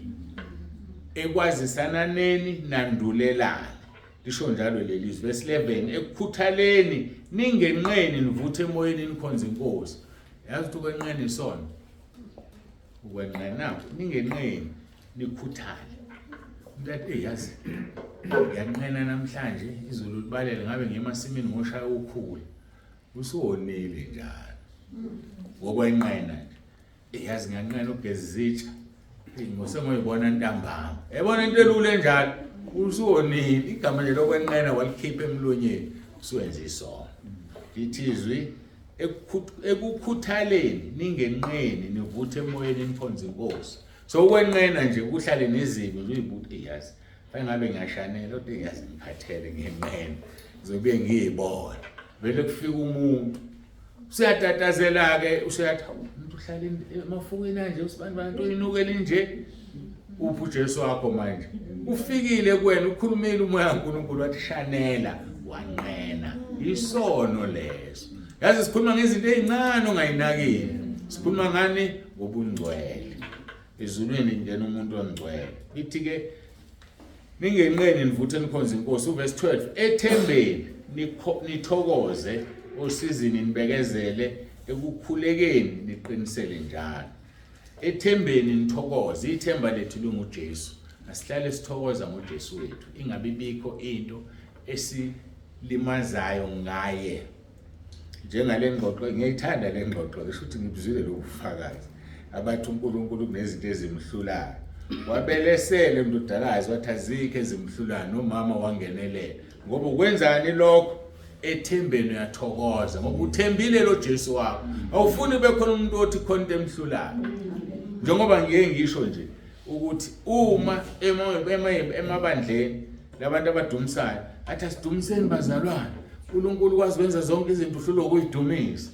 Ekwazisananeni nandulelana. Lisho njalo leli zwi. Verse 11 ekukhuthaleni ningenqeni nivuthe emoyeni nikhonze inkosi. Yazi ukuthi ukwenqena isono. Ukwenqena ningenqeni. Nikhuthale. Umuntu athi, "Ey yazi ngiyanqena namhlanje izulu libalele ngabe ngiyemasimini ngoshaya ukhula." Usuwonile njalo. Ngokwenqena nje. Ey yazi ngiyanqena ukugeza izitsha. Hey ngosengoyibona ntambama. Yabona into elula enjalo usuwonile igama nje lokwenqena walikhipha emlonyeni usuwenza isono. Lithi izwi ekukhuthaleni ningenqeni nivuthe emoyeni nikhonze inkosi. So ukwenqena nje ukuhlale nezibi nje uyibuthi eyazi fanele ngabe ngiyashanela kodwa eyazi ngikhathele ngenqena ngizobe ngiyibona. Vele kufika umuntu useyatatazela-ke useyathi umuntu uhlala emafukeni anje usibani bantu uyinukela nje uphi uJesu wakho manje ufikile kuwena ukhulumile umoya kaNkulunkulu wathi shanela wanqena isono leso yazi sikhuluma ngezinto ezincane ongayinakile sikhuluma ngani ngobungcwele ezulwini ngena umuntu ongcwele ithi ke ningenqeni nivuthe nikhonze inkosi uverse 12 ethembeni nithokoze osizini nibekezele ekukhulekeni niqinisele njalo ethembeni nithokoze ithemba lethu linguJesu asihlale sithokoza ngoJesu wethu ingabi bikho into esilimazayo ngaye njengale ngxoxo ngiyayithanda le ngxoxo ngisho ukuthi ngibuzwile lobu bufakazi abathi uNkulunkulu kunezinto ezimhlulayo wabelesele mndodakazi wathi azikho ezimhlulayo nomama wangenelela ngoba ukwenzani lokho ethembeni uyathokoza ngoba uthembile lo Jesu wakho awufuni bekhona umuntu othi khona into emhlulayo njengoba ngiye ngisho nje ukuthi uma emabandleni labantu abadumisayo athi asidumiseni bazalwane uNkulunkulu ukwazi kwenza zonke izinto uhlulwa ukuyidumisa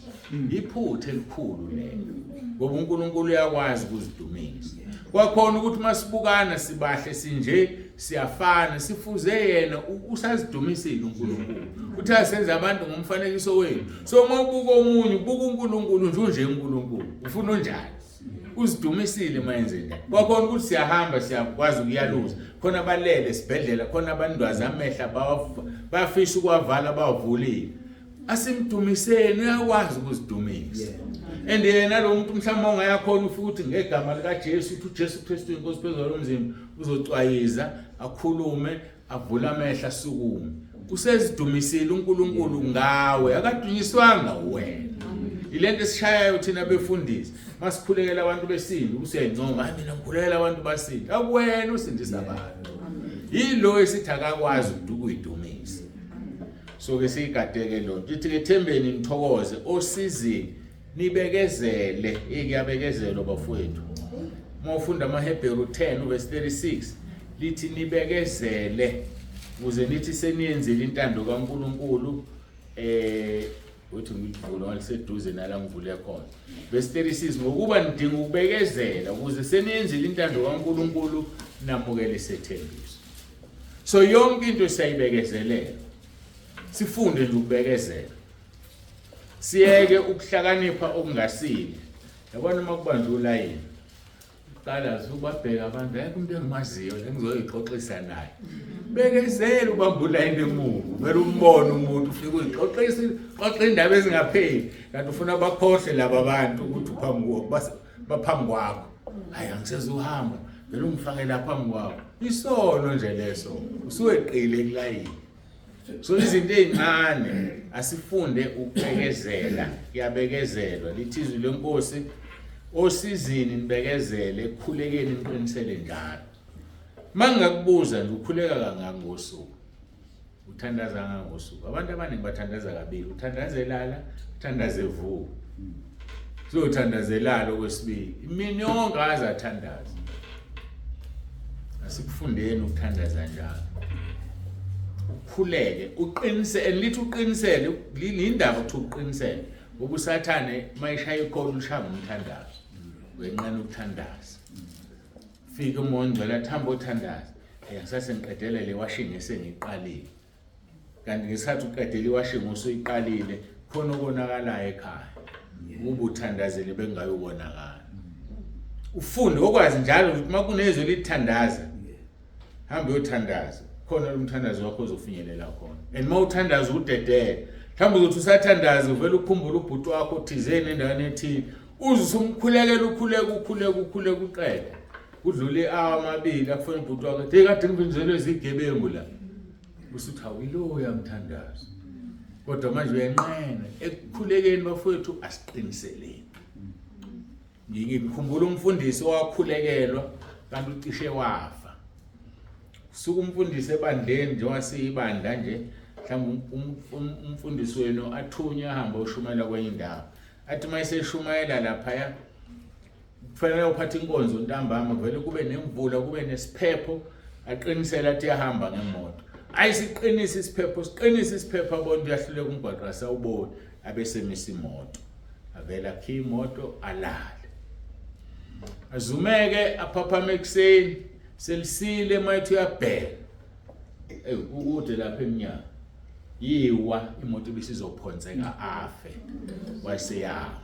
iphutha elikhulu lelo ngoba uNkulunkulu uyakwazi ukuzidumisa kwakhona ukuthi masibukana sibahle sinje siyafana sifuze yena usazidumisile uNkulunkulu uthi asenze abantu ngomfanekiso wenu so uma ubuka omunye ubuka uNkulunkulu nje unje uNkulunkulu ufuna onjani uzidumisile mayenze njani kwakhona ukuthi siyahamba siyakwazi ukuyaluza khona abalele esibhedlela khona abandwaza amehla bafisa ukuwavala bawavulile asimdumiseni uyakwazi ukuzidumisa and yena lo muntu mhlawumbe ongayakhona ufike ukuthi ngegama likaJesu uthi uJesu Kristu inkosi phezulu lomzimba uzocwayiza akhulume avule amehlo asukume usezidumisile uNkulunkulu ngawe akadunyiswanga wena ilento esishayayo thina befundisi masikhulekela abantu besintu usiyayincoma hayi mina ngikhulekela abantu basintu akuwena usindisa abantu yilo esithi akakwazi ukuyidumisa so ke siyigadeke lo nto ithi ke thembeni nithokoze osizini nibekezele ikuyabekezelwa bafowethu uma ufunda amaHebheru 10 uverse 36 lithi nibekezele ukuze nithi seniyenzile intando kaNkuluNkulu eh uthi ngilivule ngaliseduze nala ngivule khona verse 36 ngokuba nidinga ukubekezela ukuze seniyenzile intando kaNkuluNkulu namukele isethembiso so yonke into siyayibekezelela sifunde nje ukubekezela siyeke ukuhlakanipha okungasile yabona uma kubanjwe ulayini qala ubabheka abantu ayikho umuntu engimaziyo engizoyixoxisa naye bekezela ubamba ulayini emuva vele umbone umuntu ufike uyixoxisa xoxa indaba ezingapheli kanti ufuna bakhohle laba bantu ukuthi uphambi baphambi kwakho hayi angisezuhamba vele ungifake lapha phambi kwakho isono nje leso usuweqile kulayini so izinto ezincane asifunde ukubekezela kuyabekezelwa lithi izwi lenkosi osizini nibekezele ekukhulekeni niqinisele njalo mangingakubuza nje ukhuleka kangaka ngosuku uthandaza kangaka ngosuku abantu abaningi bathandaza kabili uthandaza elala uthandaza evuka siyothandazelala okwesibili imini yonke aze athandaze asikufundeni ukuthandaza njalo ukhuleke uqinise and lithi uqinisele lindaba ukuthi uqinisele ngoba usathane mayishaya ikhona ushaya ngomthandazo wenqena ukuthandaza fika umoya ongcwele athamba othandaza ngisase ngiqedele le washing esengiqalile kanti ngesikhathi uqedela iwashing usuyiqalile khona okonakalayo ekhaya ukuba uthandazele bengayobonakala ufunde okwazi njalo ukuthi uma kunezwi elithandaza hamba uyothandaza khona lo mthandazo wakho ozofinyelela khona and uma uthandaza udedele mhlawumbe uzothi usathandaza uvele ukhumbule ubhuti wakho thizeni endaweni ethile uze usumkhulekela ukhuleka ukhuleka ukhuleka uqede. Kudlule i-hour amabili akufona ubhuti wakhe, hey kade ngivinjelwe izigebengu la. Usuthi hawu iloya mthandazo. Kodwa manje uyanqena ekukhulekeni bafowethu asiqiniseleni. Ngikhumbula umfundisi owakhulekelwa kanti ucishe wafa. Suka umfundisi ebandleni njengoba siyibandla nje mhlawumbe umfundisi wenu athunywe ahambe oshumayela kwenye indawo. Athi uma eseshumayela laphaya kufanele uphathe inkonzo ntambama kuvele kube nemvula kube nesiphepho aqinisele athi yahamba ngemoto ayisiqinise isiphepho siqinise isiphepho abona uyahluleka umgwaqo asawuboni abesemisa imoto avele akhiye imoto alale azumeke aphaphame ekuseni selisile mayethi uyabheka eyi kukude lapha emnyango yiwa imoto ibisizophonseka afe waseyama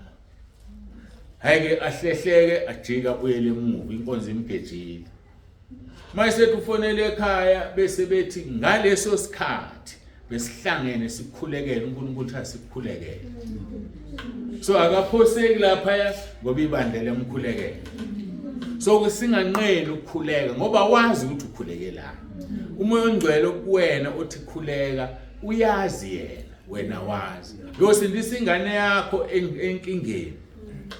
Hayike ahlehleke ajike abuyele emuva inkonzo imgejile. Mayesethi ufonele ekhaya bese bethi ngaleso sikhathi besihlangene sikhulekele uNkulunkulu uthi asikhulekele. So akaphoseki lapha ngoba ibandla lemkhulekele. So singanqeni ukukhuleka ngoba wazi ukuthi ukhulekelani. Umoya ongcwele kuwena othi khuleka uyazi yena. Wena wazi uyosindisa ingane yakho enkingeni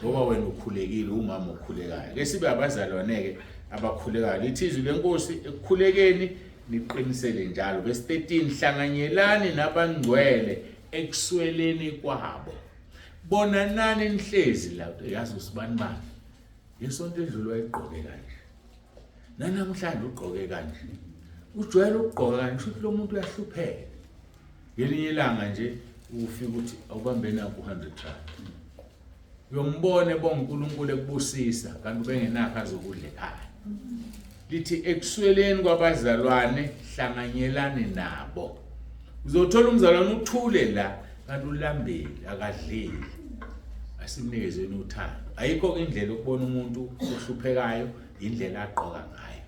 ngoba wena ukhulekile umama okhulekayo ke sibe abazalwane ke abakhulekayo lithi izwi lenkosi ekukhulekeni niqinisele njalo verse 13 hlanganyelani nabangcwele ekusweleni kwabo bonanani nihlezi la yazi usibani bani ngesonto edlule wayegqoke kanje nanamhlanje ugqoke kanje ujwayele ukugqoka kanje shuthi lo muntu uyahlupheka Ngelinye ilanga nje ufika uthi awubambe nakho 100 rand. Uyombona ebonga uNkulunkulu ekubusisa kanti ubengenakho azokudla ekhaya. Lithi ekusweleni kwabazalwane hlanganyelane nabo. Uzothola umzalwane uthule la kanti ulambile akadlile. Asimnikezeni uthando. Ayikho indlela ukubona umuntu ohluphekayo indlela agqoka ngayo.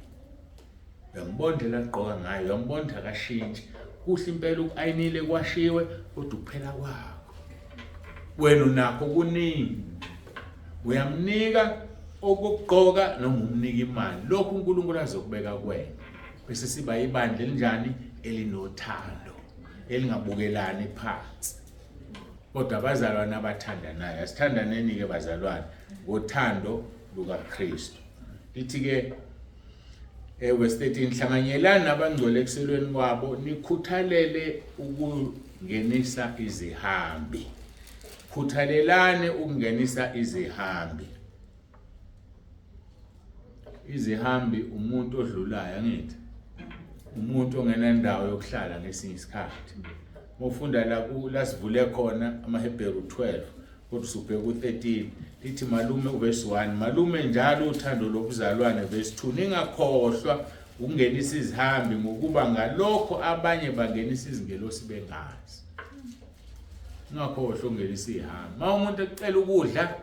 Uyambona indlela agqoka ngayo, uyambona ukuthi akashintshi. Kuhle impela uku-ayinile kwashiwe kodwa ukuphela kwakho. Wena unakho kuningi. Uyamnika okokugqoka noma umnika imali. Lokhu uNkulunkulu azokubeka kuwena. Bese siba ibandla elinjani? Elinothando, elingabukelani phansi. Kodwa abazalwane abathandanayo, asithandaneni-ke bazalwane ngothando lukaKristu. Lithi-ke verse 13 hlanganyelani nabangcwele ekuselweni kwabo nikhuthalele ukungenisa izihambi khuthalelani ukungenisa izihambi izihambi umuntu odlulayo angithi umuntu ongenandawo yokuhlala ngesinye isikhathi mufunda la la sivule khona amaHebheru 12 kodwa usubheka u-13 lithi malume uvesi 1 malume njalo uthando lobuzalwane verse 2 ningakhohlwa ukungenisa izihambi ngokuba ngalokho abanye bangenisa izingelosi bengazi ungakhohlwa ukungenisa izihambi uma umuntu ekucela ukudla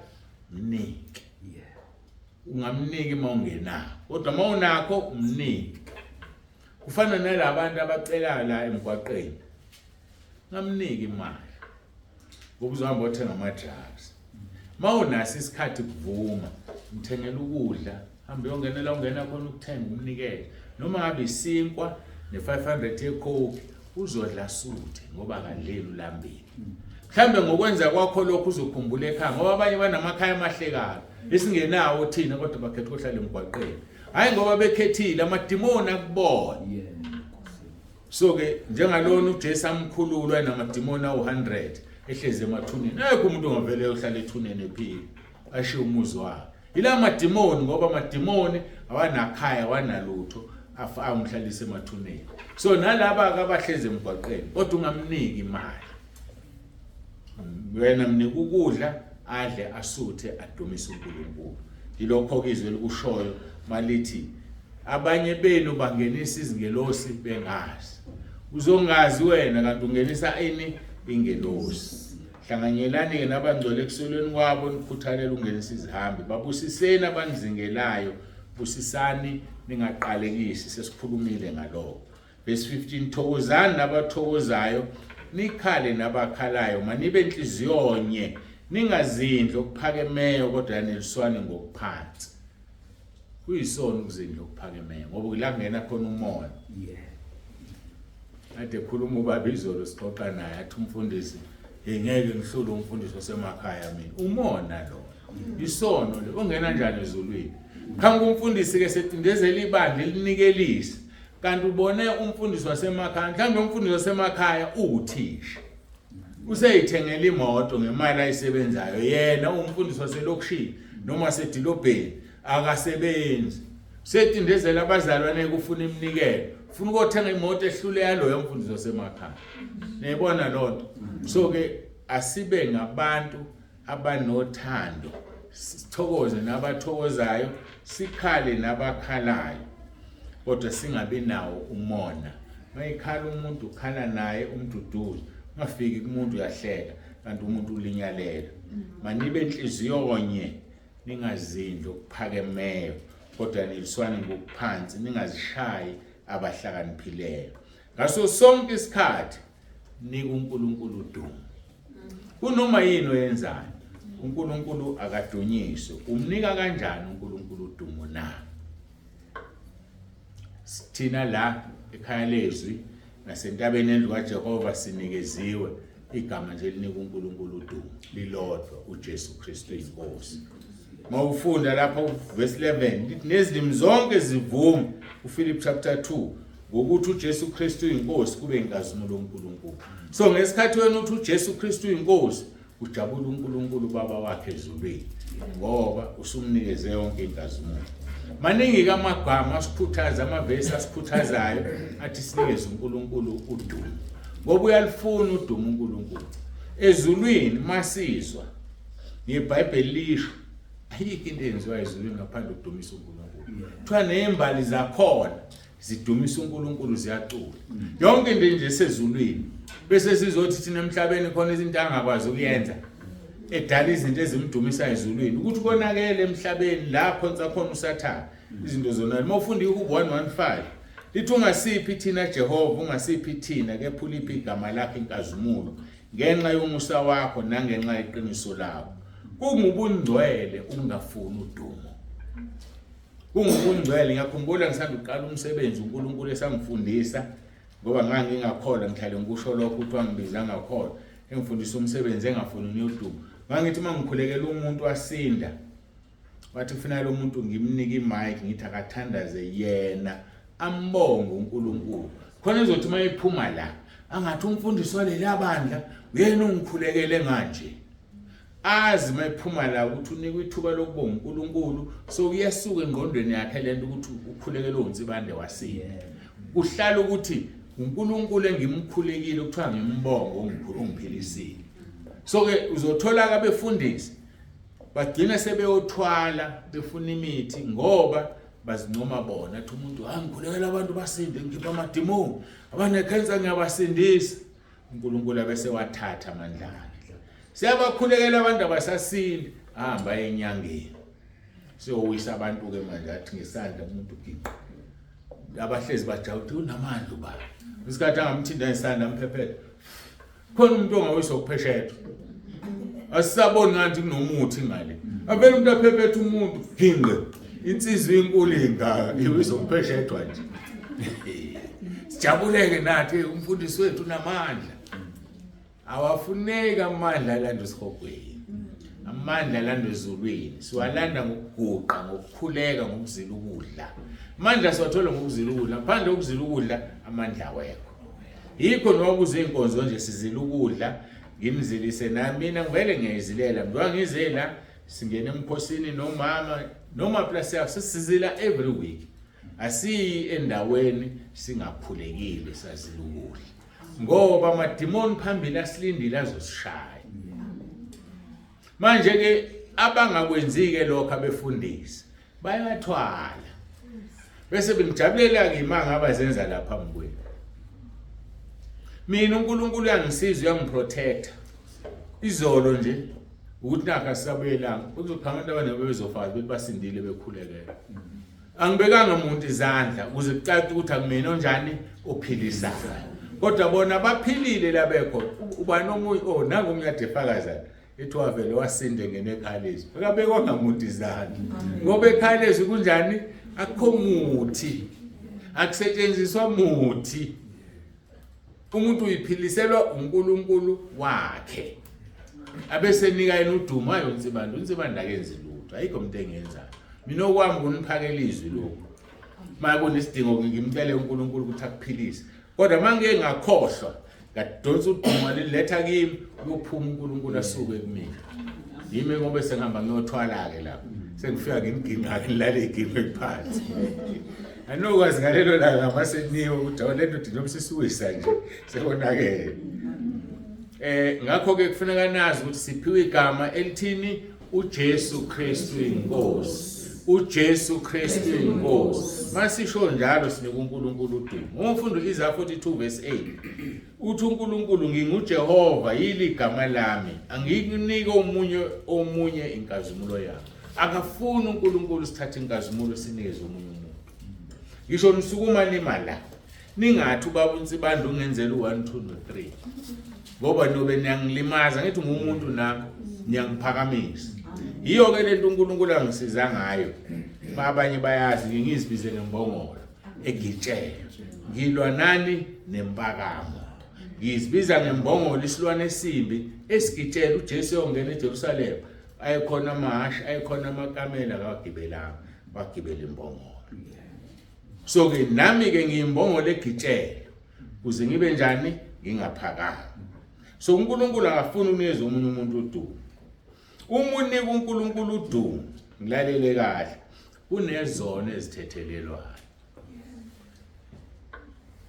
mnike ungamniki uma ungenakho kodwa uma unakho umnike kufana nalabantu abacelayo la emgwaqeni ngamniki imali ngoba uzohamba othenga ama-drugs uma unaso isikhathi kuvuma mthengela ukudla hambe uyongenela ungena khona ukuthenga umnikele noma ngabe isinkwa ne-500 yecoke uzodla suthe ngoba akadleli ulambile mhlawumbe ngokwenza kwakho lokho uzokhumbula ekhaya ngoba abanye banamakhaya amahle kabi esingenawo thina kodwa bakhetha ukuhlala emgwaqeni hhayi ngoba bekhethile amadimoni akubona So ke njengalona uJesu amkhululwa enamadimoni awu-100 ehlezi emathuneni. Akekho umuntu ongavele ohlala ethuneni ephila ashiye umuzi wakhe. Yila madimoni ngoba amadimoni awanakhaya awanalutho amhlalisa emathuneni. So nalaba ke abahlezi emgwaqeni kodwa ungamniki imali. Wena mnika ukudla adle asuthe adumise uNkulunkulu. Yilokho ke izwi elikushoyo malithi abanye benu bangenisa izingelosi bengazi. Uzongazi wena kanti ungenisa ini ingelosi. Hlanganyelani-ke nabangcwele ekuselweni kwabo nikhuthalele ukungenisa izihambi. Babusiseni abanizingelayo, busisani ningaqalekisi. Sesikhulumile ngalokho. Verse 15 thokozani nabathokozayo nikhale nabakhalayo manibe nhliziyonye ningazindli okuphakemeyo kodwa yaneliswane ngokuphansi. Kuyisona ukuzindla okuphakemeyo ngoba la kungena khona umona. Kade khuluma ubaba izolo sixoxa naye athi umfundisi hey ngeke ngihlule umfundisi osemakhaya mina. Umona lo. Isono le ungena njani ezulwini? Qhamuka umfundisi ke secindezela ibandla elinikelisa. Kanti ubone umfundisi wasemakhaya, mhlawumbe umfundisi wasemakhaya uwuthisha. Useyithengela imoto ngemali ayisebenzayo yena umfundisi waselokishini noma sedilobheni akasebenzi. Setindezela abazalwane kufuna iminikelo. Ufuna ukothenga imoto ehlule yaloyo mfundisi wasemakhaya. Niyibona lonto. So ke asibe ngabantu abanothando sithokoze nabathokozayo sikhale nabakhalayo kodwa singabi nawo umona mayikhala umuntu ukhala naye umduduze ungafiki kumuntu uyahleka kanti umuntu ulinyalela manibe inhliziyo nye ningazindli okuphakemeyo kodwa niliswane ngokuphansi ningazishayi abahlakaniphileyo ngaso sonke isikhathi nika uNkulunkulu udumo kunoma yini oyenzayo uNkulunkulu akadunyiswe umnika kanjani uNkulunkulu udumo na thina la ekhaya lezwi nasentabeni endlu kaJehova sinikeziwe igama nje linika uNkulunkulu udumo lilodwa uJesu Kristu inkosi mawufunda lapha verse 11 lithi nezilimi zonke zivuma uPhilip chapter 2 ngokuthi uJesu Kristu uyinkosi kube inkazimulo uNkulunkulu so ngesikhathi wena uthi uJesu Kristu uyinkosi ujabula uNkulunkulu baba wakhe ezulwini ngoba usumnikeze yonke inkazimulo maningi kamagama asikhuthaza amavesi asikhuthazayo athi sinikeze uNkulunkulu udumo ngoba uyalifuna udumo uNkulunkulu ezulwini masizwa ngeBhayibheli lisho ayikho into eyenziwa ezulwini ngaphandle kokudumisa uNkulunkulu kuthiwa ney'mbali zakhona zidumisa uNkulunkulu ziyacula yonke into nje esezulwini bese sizothi thina emhlabeni khona izinto angakwazi ukuyenza edala izinto ezimdumisa ezulwini ukuthi konakele emhlabeni la khonsa khona usathane izinto zonale uma ufunda ihubo 115 lithi ungasiphi thina Jehova ungasiphi thina kepha uliphi igama lakho inkazimulo ngenxa yomusa wakho nangenxa yeqiniso lakho kungubungcwele ukungafuni udumo kungubungcwele ngiyakhumbula ngisanda ukuqala umsebenzi uNkulunkulu esangifundisa ngoba ngangingakholwa ngihlale ngikusho lokho ukuthi wangibiza ngakholwa engifundisa umsebenzi engafuni uyodumo ngangithi uma ngikhulekela umuntu asinda wathi kufanele lo muntu ngimnike imic ngithi akathandaze yena ambonge uNkulunkulu khona ezothi uma ephuma la angathi umfundisi waleli bandla uyena ongikhulekele nganje azi mayiphuma la ukuthi unikwa ithuba lokubonga uNkulunkulu so kuyasuka engqondweni yakhe lento ukuthi ukhulekele uNsibande wasinda kuhlala ukuthi uNkulunkulu engimkhulekile kuthiwa ngimbonge ongiphilisile so ke uzothola abefundisi bagcina sebeyothwala befuna imithi ngoba bazincoma bona athi umuntu hayi ngikhulekela abantu basinde ngikhipha amadimoni abanekhensa ngiyabasindisa uNkulunkulu abese wathatha amandla akhe siyabakhulekela abantu abasasindi hamba enyangeni siyowisa abantu ke manje athi ngesandla umuntu giqa abahlezi bajawuthi unamandla ubaba isikhathi angamthinta ngesandla amphephethe khona umuntu ongawiswa ukupheshethwa asisaboni ngathi kunomuthi ngale avele umuntu aphephethe umuntu ginqe insizwa inkulu ingaka iwiswa ukupheshethwa nje sijabuleke nathi umfundisi wethu unamandla awafuneki amandla alanda esihogweni amandla alanda ezulwini siwalanda ngokuguqa ngokukhuleka ngokuzila ukudla amandla siwathola ngokuzila ukudla ngaphandle kokuzila ukudla amandla awekho yikho noma kuzinkonzo nje sizila ukudla ngimzilise nami mina ngivele ngiyayizilela njengoba ngize la singena emkhosini nomama noma plus sisizila every week asiyi endaweni singakhulekile sazila ukudla ngoba amadimoni phambili asilindile azosishaya manje ke abangakwenzi-ke lokho abefundisi bayathwala bese bengijabulela ke ima ngaba zenza lapha phambi mina uNkulunkulu uyangisiza uyangiprotecta izolo nje ukuthi nakho asisabuyelanga kuzoqhamuka abantu abaningi bebezofakaza bethi basindile bekhulekela angibekanga muntu izandla ukuze kucace ukuthi akumina onjani ophilisayo kodwa bona baphilile labekho ubani omunye oh nangu omunye ade efakaza Ethi wavele wasinde ngene ekhaya lezwi. Akabekwanga muntu izandla. Ngoba ekhaya lezwi kunjani? Akukho muthi. Akusetshenziswa muthi. Umuntu uyiphiliselwa uNkulunkulu wakhe. Abesenika yena udumo ayo uNsibande, uNsibande akenzi lutho. Ayikho umuntu engenzayo. Mina okwami kuniphakela izwi lokhu. Uma kunesidingo ngimcele uNkulunkulu ukuthi akuphilise. Kodwa uma ngike ngakhohlwa ngadonsa udumo liletha kimi uyophuma uNkulunkulu asuke kumina. Yimi ngoba sengihamba ngiyothwala-ke lapho. Sengifika ngimginqa-ke ngilale iginqe phansi. Anokwazi ngalelo langa amaseniwe ukuthi awu le ndoda noma sisiwisa nje sekonakele. Ngakho ke kufuneka nazi ukuthi siphiwe igama elithini uJesu Kristu inkosi. uJesu Kristu inkosi. Masisho njalo sinika uNkulunkulu udumo. Uma ufunda uIsaya 42 verse 8 uthi uNkulunkulu nginguJehova yili igama lami angikunike omunye inkazimulo yami. Akafuni uNkulunkulu sithathe inkazimulo sinikeze omunye umuntu. Ngisho nisukuma nima la ningathi ubaba uNsibande ungenzela u1 2 no 3 ngoba nobe niyangilimaza ngithi ngumuntu nami niyangiphakamisa. Yiyo ke lento uNkulunkulu angisiza ngayo. Abanye bayazi ngizibize ngembongolo egitshela. Ngilwa nani nempakamo. Ngizibiza ngembongolo isilwane esimbi esigitshela uJesu yongena eJerusalema. Ayekhona amahhashi, ayekhona amakamela akawagibelanga, wagibela imbongolo. So ke nami ke ngiyimbongolo egitshela kuze ngibe njani ngingaphakami. So uNkulunkulu akafuni ukunikeza omunye umuntu udumo. Uma unika uNkulunkulu udumo, ngilalele kahle, kunezono ezithethelelwayo.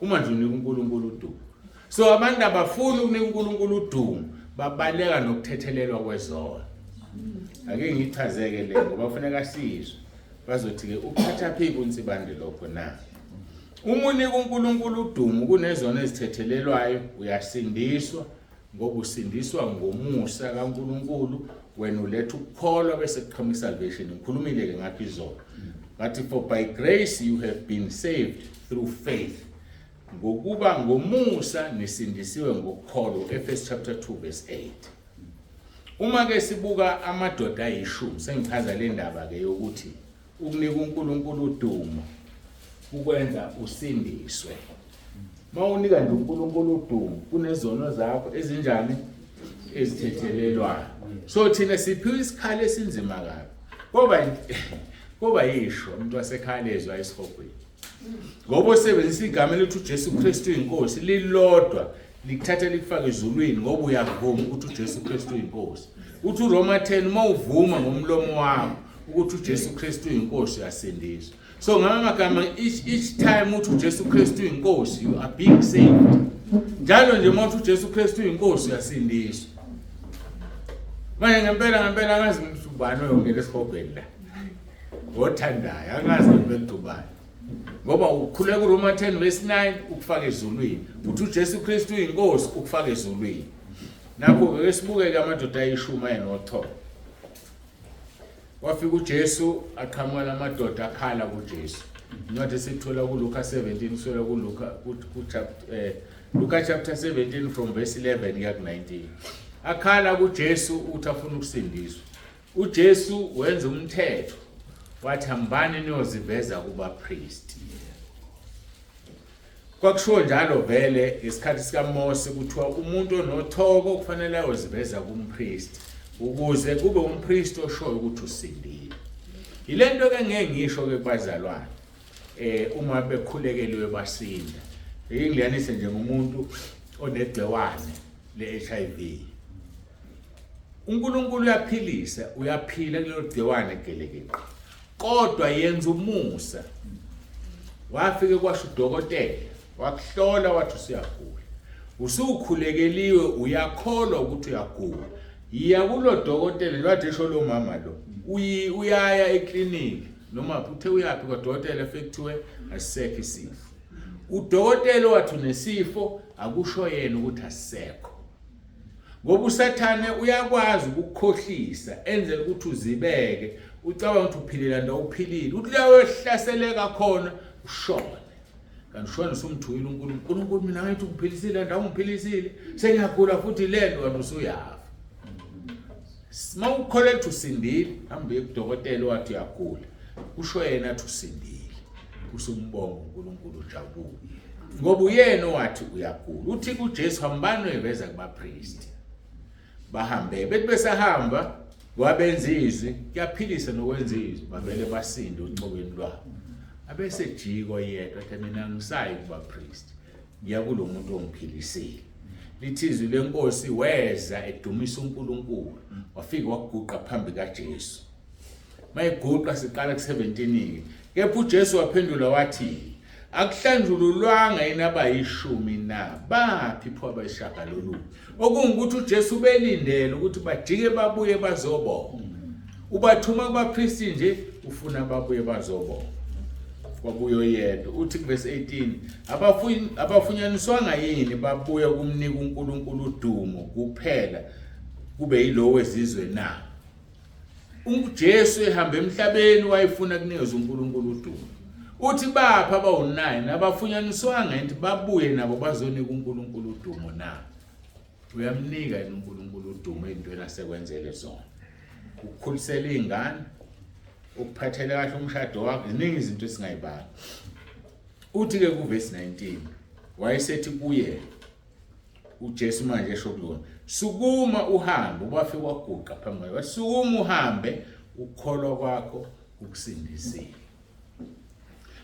Uma nje unika uNkulunkulu udumo. So abantu abafuni ukunika uNkulunkulu udumo, babaleka nokuthethelelwa kwezono. Ake ngichazeke le ngoba kufuneka sizwe. Bazothi ke uphatha phi kuNsibande lokho na? Uma unika uNkulunkulu udumo kunezono ezithethelelwayo, uyasindiswa ngoba usindiswa ngomusa kaNkulunkulu. Wena uletha ukukholwa bese kuqhamuka salvation. Ngikhulumile ke ngakho izolo. Ngathi for by grace you have been saved through faith. Ngokuba ngomusa nisindisiwe ngokukholwa. Efesu chapter 2 verse 8. Uma ke sibuka amadoda ayishumi sengichaza le ndaba ke yokuthi ukunika uNkulunkulu udumo ukwenza usindiswe. Mawunika nje uNkulunkulu udumo kunezono zakho ezinjani ezithethelelwayo. So thina siphiwe isikhali esinzima kabi. Koba yisho umuntu wasekhaya lezwa esihogweni. Ngoba usebenzisa igama elithi uJesu Kristu inkosi lilodwa likuthatha likufake ezulwini ngoba uyavuma ukuthi uJesu Kristu uyinkosi. Uthi uRoma 10 uma uvuma ngomlomo wakho ukuthi uJesu Kristu uyinkosi uyasindiswa. So ngamagama each time uthi uJesu Kristu uyinkosi you are being saved. Njalo nje uma uthi uJesu Kristu uyinkosi uyasindiswa. Manje ngempela angazi ukuthi ubani oyongena esihogweni la. Othandayo angazi ngempela ubani. Ngoba ukhuleka uRoma 10 verse 9 ukufaka ezulwini. Uthi uJesu Kristu uyinkosi ukufaka ezulwini. Nakho ke sibuke ke amadoda ayishumi ayenochoko. Wafika uJesu aqhamuka lamadoda akhala kuJesu. Incwadi esithola kuLuka 17 kusukela kuLuka ku chapter Luka chapter 17 from verse 11 kuya ku 19. Akhala kuJesu ukuthi afuna ukusindiswa. uJesu wenza umthetho wathi hambani niyoziveza kubapriest. Kwakushiwo njalo vele ngesikhathi sikaMose kuthiwa umuntu onothoko kufanele ayoziveza kumpriest ukuze kube umpriest oshoyo ukuthi usindile. Yilento ke ngeke ngisho ke kubazalwane uma bekhulekeliwe basinda. Ngiyanise nje ngumuntu onegciwane le-HIV. uNkulunkulu uyaphilisa, uyaphila kulelo gciwane gelekeqe. Kodwa yenza umusa. Wafike kwasho udokotela, wakuhlola wathi usuyagula. Usukhulekeliwe uyakholwa ukuthi uyagula. Yiya kulo dokotela lwathi esho lo mama lo. Uyaya ekliniki noma uthe uyaphi kwadokotela efike kuthiwe asisekho isifo. Udokotela wathi unesifo akusho yena ukuthi asisekho. Ngoba uSathane uyakwazi ukukukhohlisa enzele ukuthi uzibeke ucabanga ukuthi uphilela ndawo uphilile uthi la uyohlaseleka khona ushone. Kanti ushone usumthukile uNkulunkulu. uNkulunkulu mina ngathi ungiphilisile ndawo ungiphilisile sengiyagula futhi lento kanti usuyafa. Uma ukholelwa ukuthi usindile, hamba uye kudokotela owathi uyagula. Kusho yena athi usindile. Usumbonga uNkulunkulu ujabule. Ngoba uyena owathi uyagula. Uthi kuJesu hambani uyiveza kubapristi. Bahambe bethi besahamba wabenza izwi, kuyaphilisa nokwenza izwi, bavele basinde ocokweni lwabo. Abese jiko yedwa athi mina ngisayi kubapristi. Ngiya kulo muntu ongiphilisile. Lithi izwi lenkosi weza edumisa uNkulunkulu, wafika waguqa phambi kaJesu. Mayiguqa siqala ku-17 ke. Kepha uJesu waphendula wathi, akuhlanjululwanga yini abayishumi na? Baphi pho abayishagalolunye? Okungukuthi uJesu ubelindele ukuthi bajike babuye bazobonga. Ubathuma kubapristi nje ufuna babuye bazobonga. Wabuye oyedwa. Uthi kuvesi 18, abafunyaniswanga yini babuye kumnika uNkulunkulu udumo kuphela kube yilowo wezizwe na? UJesu ehamba emhlabeni wayefuna kunikezwa uNkulunkulu udumo. Uthi bapha abawu-9 abafunyaniswanga yini babuye nabo bazonika uNkulunkulu udumo na? Uyamnika yini uNkulunkulu udumo ey'ntweni asekwenzele zona? Ukukhulisela iy'ngane, ukuphathela kahle umshado wakho, ziningi izinto esingayibala. Uthi-ke kuvesi 19 wayesethi kuye uJesu manje esho kulona sukuma uhambe ubafike waguqa phambi kwayo sukuma uhambe ukukholwa kwakho kukusindisile.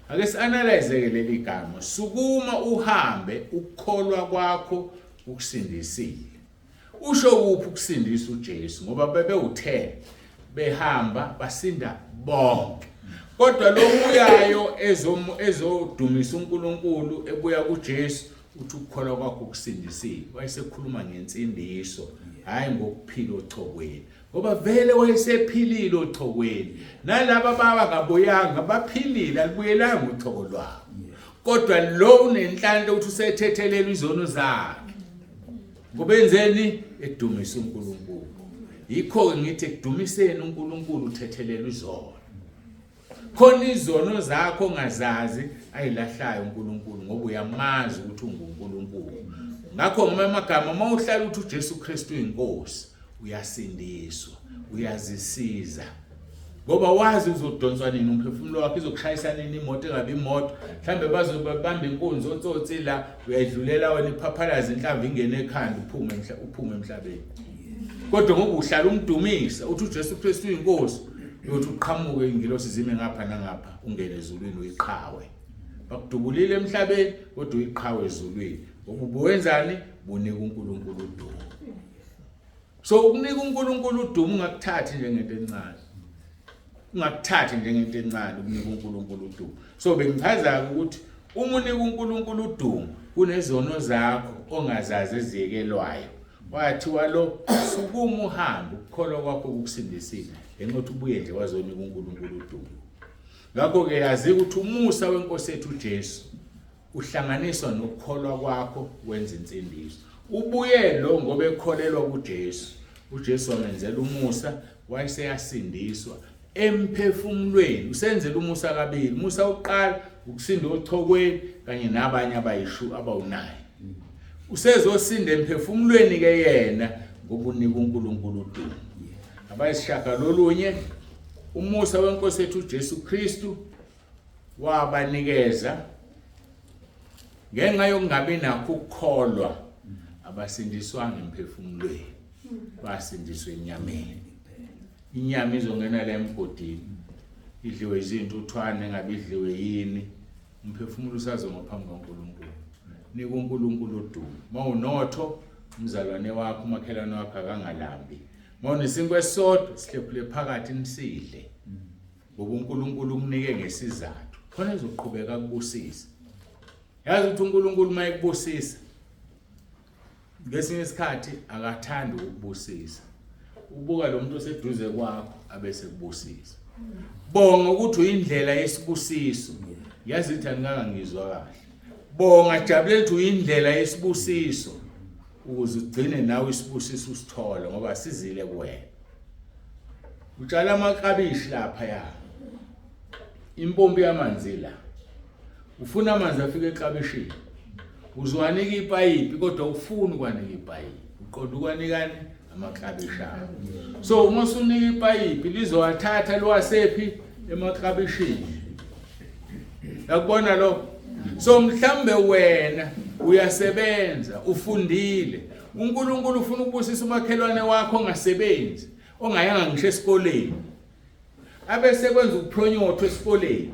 Ake si-analyze ke leli gama sukuma uhambe ukukholwa kwakho kukusindisile. Usho kuphi ukusindisa uJesu ngoba bebewuthe behamba basinda bonke. Kodwa lo buyayo ezodumisa uNkulunkulu ebuya kuJesu uthi ukukholwa kwakho kusindisile. Wayesekhuluma ngensindiso hayi ngokuphila ochokweni. Ngoba vele wayesephilile ochokweni. Nalaba baba ngabuyanga baphilile alibuyelanga uchoko lwabo. Kodwa lo unenhlanhla ukuthi usethethelelwe izono zakhe. Ngoba enzeni edumisa uNkulunkulu. Yikho-ke ngithi ekudumiseni uNkulunkulu uthethelelwa izono. Khona izono zakho ongazazi ayilahlayo uNkulunkulu ngoba uyamazi ukuthi unguNkulunkulu. Ngakho ngama amagama uma uhlala uthi uJesu Kristu uyinkosi uyasindiswa, uyazisiza. Ngoba wazi uzodonswa nini umphefumulo wakho izokushayisa nini imoto engabe imoto mhlambe bazobamba inkunzi otsotsi la uyayidlulela wena iphaphalaza inhlamvu ingene ekhanda uphume uphume emhlabeni. Kodwa ngoba uhlala umdumisa uthi uJesu Kristu uyinkosi uyothi uqhamuke ingilosi zime ngapha nangapha ungene ezulwini uyiqhawe. Bakudubulile emhlabeni kodwa uyiqhawe ezulwini. Ngoba ubuwenzani? Bunika uNkulunkulu udumo. So ukunika uNkulunkulu udumo ungakuthathi njengento encane. Ungakuthathi njengento encane ukunika uNkulunkulu udumo. So bengichaza ukuthi uma unika uNkulunkulu udumo kunezono zakho ongazazi eziyekelwayo. Wathiwa lo sukuma uhambe ukukholwa kwakho kukusindisile ngenxa yokuthi ubuye nje wazonika uNkulunkulu udumo. Ngakho-ke yazi ukuthi umusa wenkosi yethu uJesu uhlanganiswa nokukholwa kwakho wenza insindiso. Ubuye lo ngoba ekholelwa kuJesu. uJesu wamenzela umusa wayeseyasindiswa emphefumulweni. Usenzela umusa kabili. Umusa wokuqala ukusinda ochokweni kanye nabanye abayishu abawunayo. Usezosinda emphefumulweni ke yena ngoba unika uNkulunkulu udumo. Abayisishagalolunye umusa wenkosi yethu uJesu Kristu wabanikeza ngenxa yokungabi nakho ukukholwa abasindiswanga emphefumulweni basindiswa enyameni. Inyama izongena la emgodini idliwe izintuthwane engabe idliwe yini umphefumulo usazoma phambi kaNkulunkulu. Nika uNkulunkulu udumo. Mawunotho umzalwane wakho umakhelwane wakho akangalambi. Mawunesinkwa esisodwa sihlephule phakathi nisidle. Ngoba uNkulunkulu ukunike ngesizathu. Khona ezoqhubeka akubusise. Yazi ukuthi uNkulunkulu uma ekubusisa ngesinye isikhathi akathandi ukubusisa. Ubuka lo muntu oseduze kwakho abese kubusisa. Bonga ukuthi uyindlela yesibusiso. Yazi ukuthi angikanga ngizwa kahle. Bonga jabulela ukuthi uyindlela yesibusiso ukuze ugcine nawe isibusiso usithole ngoba sizile kuwena. Utshala amaklabishi lapha ya. Impompi yamanzi la. Ufuna amanzi afike eklabishini. Uzwanika ipayipi kodwa ufuni ukwanika ipayipi. Uqonda ukwanikani? Amaklabishana. So uma usunika ipayipi lizowathatha liwasephi? Emaklabishini. Yakubona lo? So mhlambe wena uyasebenza, ufundile. uNkulunkulu ufuna ukubusisa umakhelwane wakho ongasebenzi, ongayanga ngisho esikoleni. Abese kwenza ukuphronyothwa esikoleni.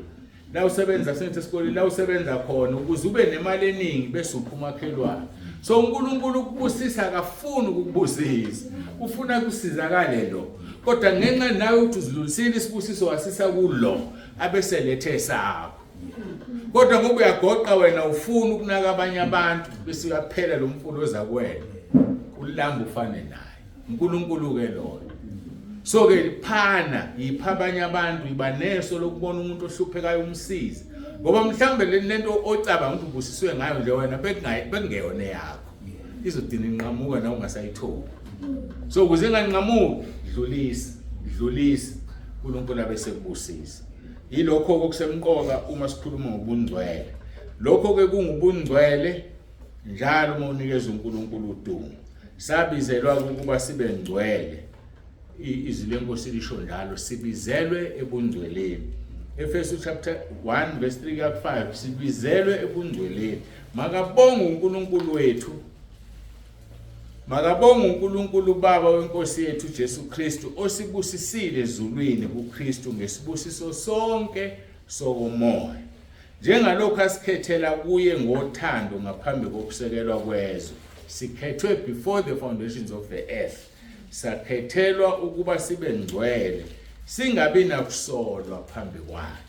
La usebenza senze esikoleni la usebenza khona ukuze ube nemali eningi bese upha umakhelwane. So uNkulunkulu ukubusisa akafuni ukukubusisa. Ufuna kusizakale lo. Kodwa ngenxa nawe uthi uzidlulisile isibusiso wasisa kulo abese lethe sakho. Kodwa ngoba uyagoqa wena ufuna ukunaka abanye abantu bese uyaphela lo mfula oza kuwena. Ulamba ufane naye. uNkulunkulu ke loyo. So ke phana yipha abanye abantu iba neso lokubona umuntu ohluphekayo umsize. Ngoba mhlambe lento ocabanga ukuthi ubusiswe ngayo nje wena bekungeyona yakho. Izodina inqamuka nawe ungasayitholi. So ukuze inganqamuki dlulisa, dlulisa uNkulunkulu abe sekubusisa. Yilokho okusemqoka uma sikhuluma ngobungcwele. Lokho ke kungubungcwele njalo uma unikeza uNkulunkulu udumo. Sabizelwa ukuba sibe ngcwele. Izwi lenkosi lisho njalo, sibizelwe ebungcweleni. Efesu chapter 1 verse 3 kuya 5 sibizelwe ebungcweleni. Makabonge uNkulunkulu wethu. Makabonge uNkulunkulu uBaba wenkosi yethu Jesu Kristu osibusisile ezulwini kuKristu ngesibusiso sonke sokomoya. Njengalokhu asikhethela kuye ngothando ngaphambi kokusekelwa kwezwe. Sikhethwe before the foundations of the earth. Sakhethelwa ukuba sibe ngcwele, singabi nakusolwa phambi kwakhe.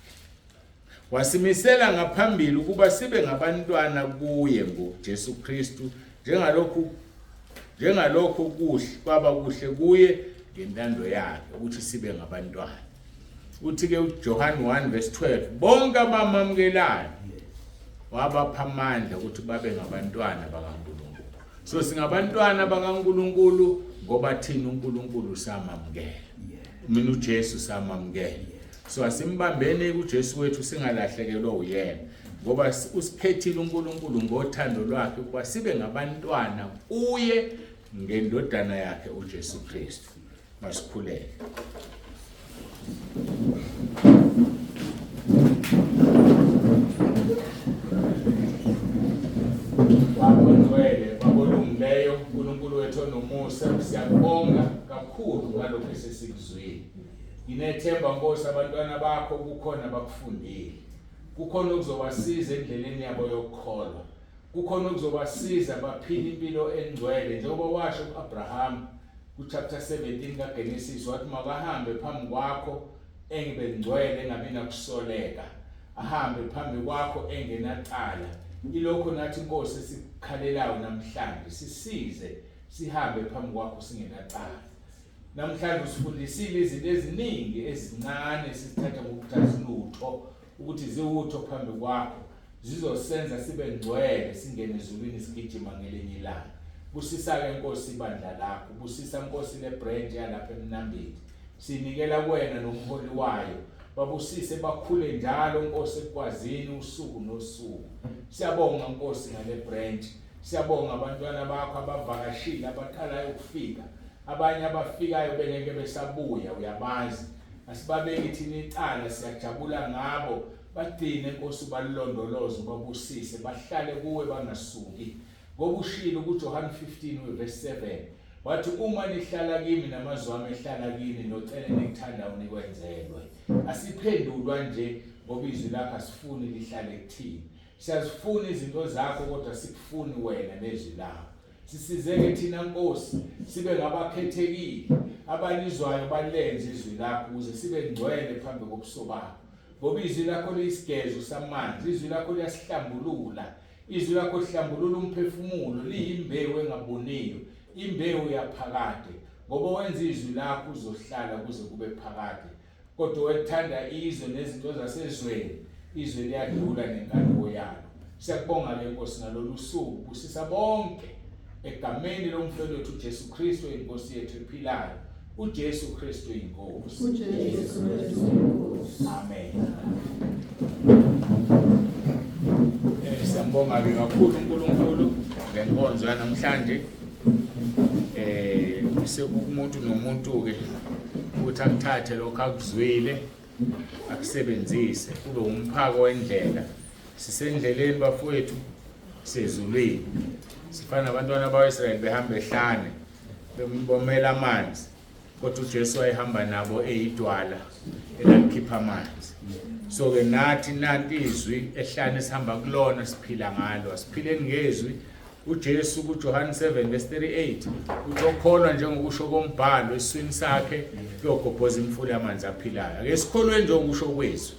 Wasimisela ngaphambili ukuba sibe ngabantwana kuye ngoJesu Kristu njengalokhu njengalokho kuhle kwaba kuhle kuye ngentando yakhe ukuthi sibe ngabantwana. Uthi ke uJohn 1 verse 12 bonke abamamukelayo wabapha amandla ukuthi babe ngabantwana bakaNkulunkulu. So singabantwana bakaNkulunkulu ngoba thina uNkulunkulu samamukela. Mina uJesu samamukela. So asimbambeni uJesu wethu singalahlekelwa uyena ngoba usikhethile uNkulunkulu ngothando lwakhe ukuba sibe ngabantwana kuye ngendodana yakhe uJesu Kristu. Masikhuleke. Baba ongcwele, Baba olungileyo, uNkulunkulu wethu onomusa, siyakubonga kakhulu ngalokhu esesikuzwile. Nginethemba Nkosi abantwana bakho kukhona abakufundile. Kukhona okuzobasiza endleleni yabo yokukholwa. Kukhona okuzobasiza baphile impilo engcwele njengoba washo kuAbraham kuchapter 17 kaGenesis wathi makahambe phambi kwakho engibe ngcwele engabi nakusoleka ahambe phambi kwakho engenacala. Ilokho nathi Nkosi esikukhalelayo namhlanje, sisize sihambe phambi kwakho singenacala. Namhlanje usifundisile izinto eziningi ezincane esizithatha ngokuthi azilutho ukuthi ziwutho phambi kwakho zizosenza sibe ngcwele singene ezulwini sigijima ngelinye ilanga. Busisa-ke Nkosi ibandla lakho, busisa Nkosi le branch yalapha eMnambithi. Sinikela kuwena nomholi wayo. Babusise bakhule njalo Nkosi ekukwazini usuku nosuku. Siyabonga Nkosi ngale branch. Siyabonga abantwana bakho abavakashile abaqalayo ukufika. Abanye abafikayo bengeke besabuya uyabazi. Asibabeki thina icala siyajabula ngabo. Bagcine Nkosi ubalondoloze ubabusise bahlale kuwe bangasuki. Ngoba ushilo kuJohane 15 verse 7 wathi uma nihlala kimi namazwi ami ehlala kini nocele nikuthandayo nikwenzelwe. Asiphendulwa nje ngoba izwi lakho asifuni lihlale kuthina. Siyazifuna izinto zakho kodwa sikufuni wena nezwi lakho. Sisizeke thina Nkosi sibe ngabakhethekile abalizwayo balenze izwi lakho ukuze sibe ngcwele phambi kobuso bakho. Ngoba izwi lakho liyisigezo samanzi, izwi lakho liyasihlambulula. Izwi lakho lihlambulula umphefumulo, liyimbewu engabuniyo, imbewu yaphakade. Ngoba wenza izwi lakho uzohlala kuze kube phakade. Kodwa wethanda izwe nezinto zasezweni, izwe liyadlula nenkanuko yalo. Siyakubonga ke Nkosi ngalolu suku, busisa bonke egameni lomfeli wethu uJesu Kristu inkosi yethu ephilayo. uJesu Kristu inkosi. uJesu Kristu inkosi. Amen. Siyambonga ke kakhulu uNkulunkulu ngenkonzo yanamhlanje. Sekukumuntu nomuntu-ke ukuthi akuthathe lokho akuzwile akusebenzise kube umphako wendlela. Sisendleleni bafowethu, sezulwini. Sifana nabantwana bakwa-Israyeli behamba ehlane bomela amanzi, kodwa uJesu wayehamba nabo eyidwala elalikhipha amanzi. So-ke nathi nanti izwi ehlane sihamba kulona, siphila ngalo. Asiphileni ngezwi. UJesu kuJohane 7 verse 38 uthi okholwa njengokusho kombhalo esiswini sakhe kuyogobhoza imfula yamanzi aphilayo. Ake sikholwe njengokusho kwezwi,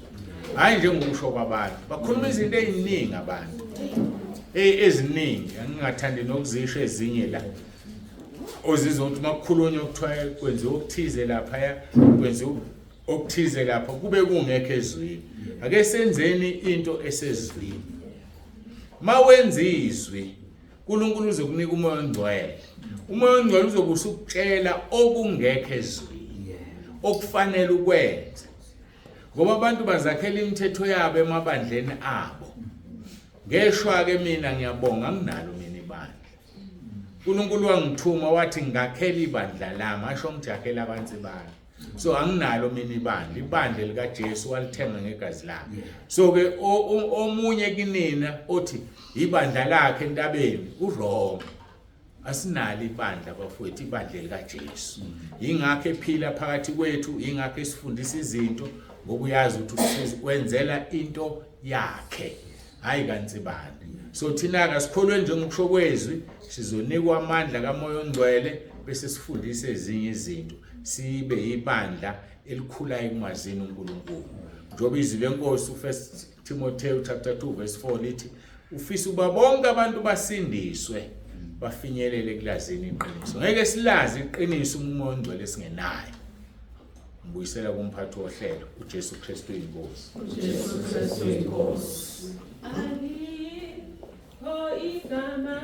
hhayi njengokusho kwabantu. Bakhuluma izinto ey'ningi abantu, eziningi angingathandi nokuzisho ezinye la ozizwa ukuthi uma kukhulunywa kuthiwa kwenziwa okuthize laphaya, kwenziwa okuthize lapha, kube kungekho ezwini. Ake senzeni into esezwini. Mawenza izwi, uNkulunkulu uzokunika uMoya oNgcwele. UMoya oNgcwele uzobe usukutshela okungekho ezwini okufanele ukwenze, ngoba abantu bazakhela imithetho yabo emabandleni abo. Ngeshwa-ke mina ngiyabonga, anginalo mina ibandla. uNkulunkulu wangithuma wathi ngakhela ibandla lami, asho ngijakhela abantu bami. So anginalo mina ibandla, ibandla likaJesu walithenga ngegazi lakhe. So ke omunye kinina othi ibandla lakhe entabeni uwrong. Asinalo ibandla bafowethu, ibandla likaJesu. Yingakho ephila phakathi kwethu, yingakho esifundisa izinto, ngoba uyazi ukuthi wenzela into yakhe, hayi kaNsibane. So thina-ke asikholwe njengokusho kwezwi, sizonikwa amandla kaMoya oNgcwele bese sifundise ezinye izinto, sibe ibandla elikhulayo ekumazini uNkulunkulu. Njengoba izwi lenkosi u1 Timotheo chapter 2 verse 4 lithi ufisa ukuba bonke abantu basindiswe bafinyelele kulazini iqiniso. Ngeke silazi iqiniso uma uMoya oNgcwele singenayo. Ngibuyisela kumphathi wohlelo, uJesu Kristu inkosi. uJesu Kristu inkosi. Alikho igama.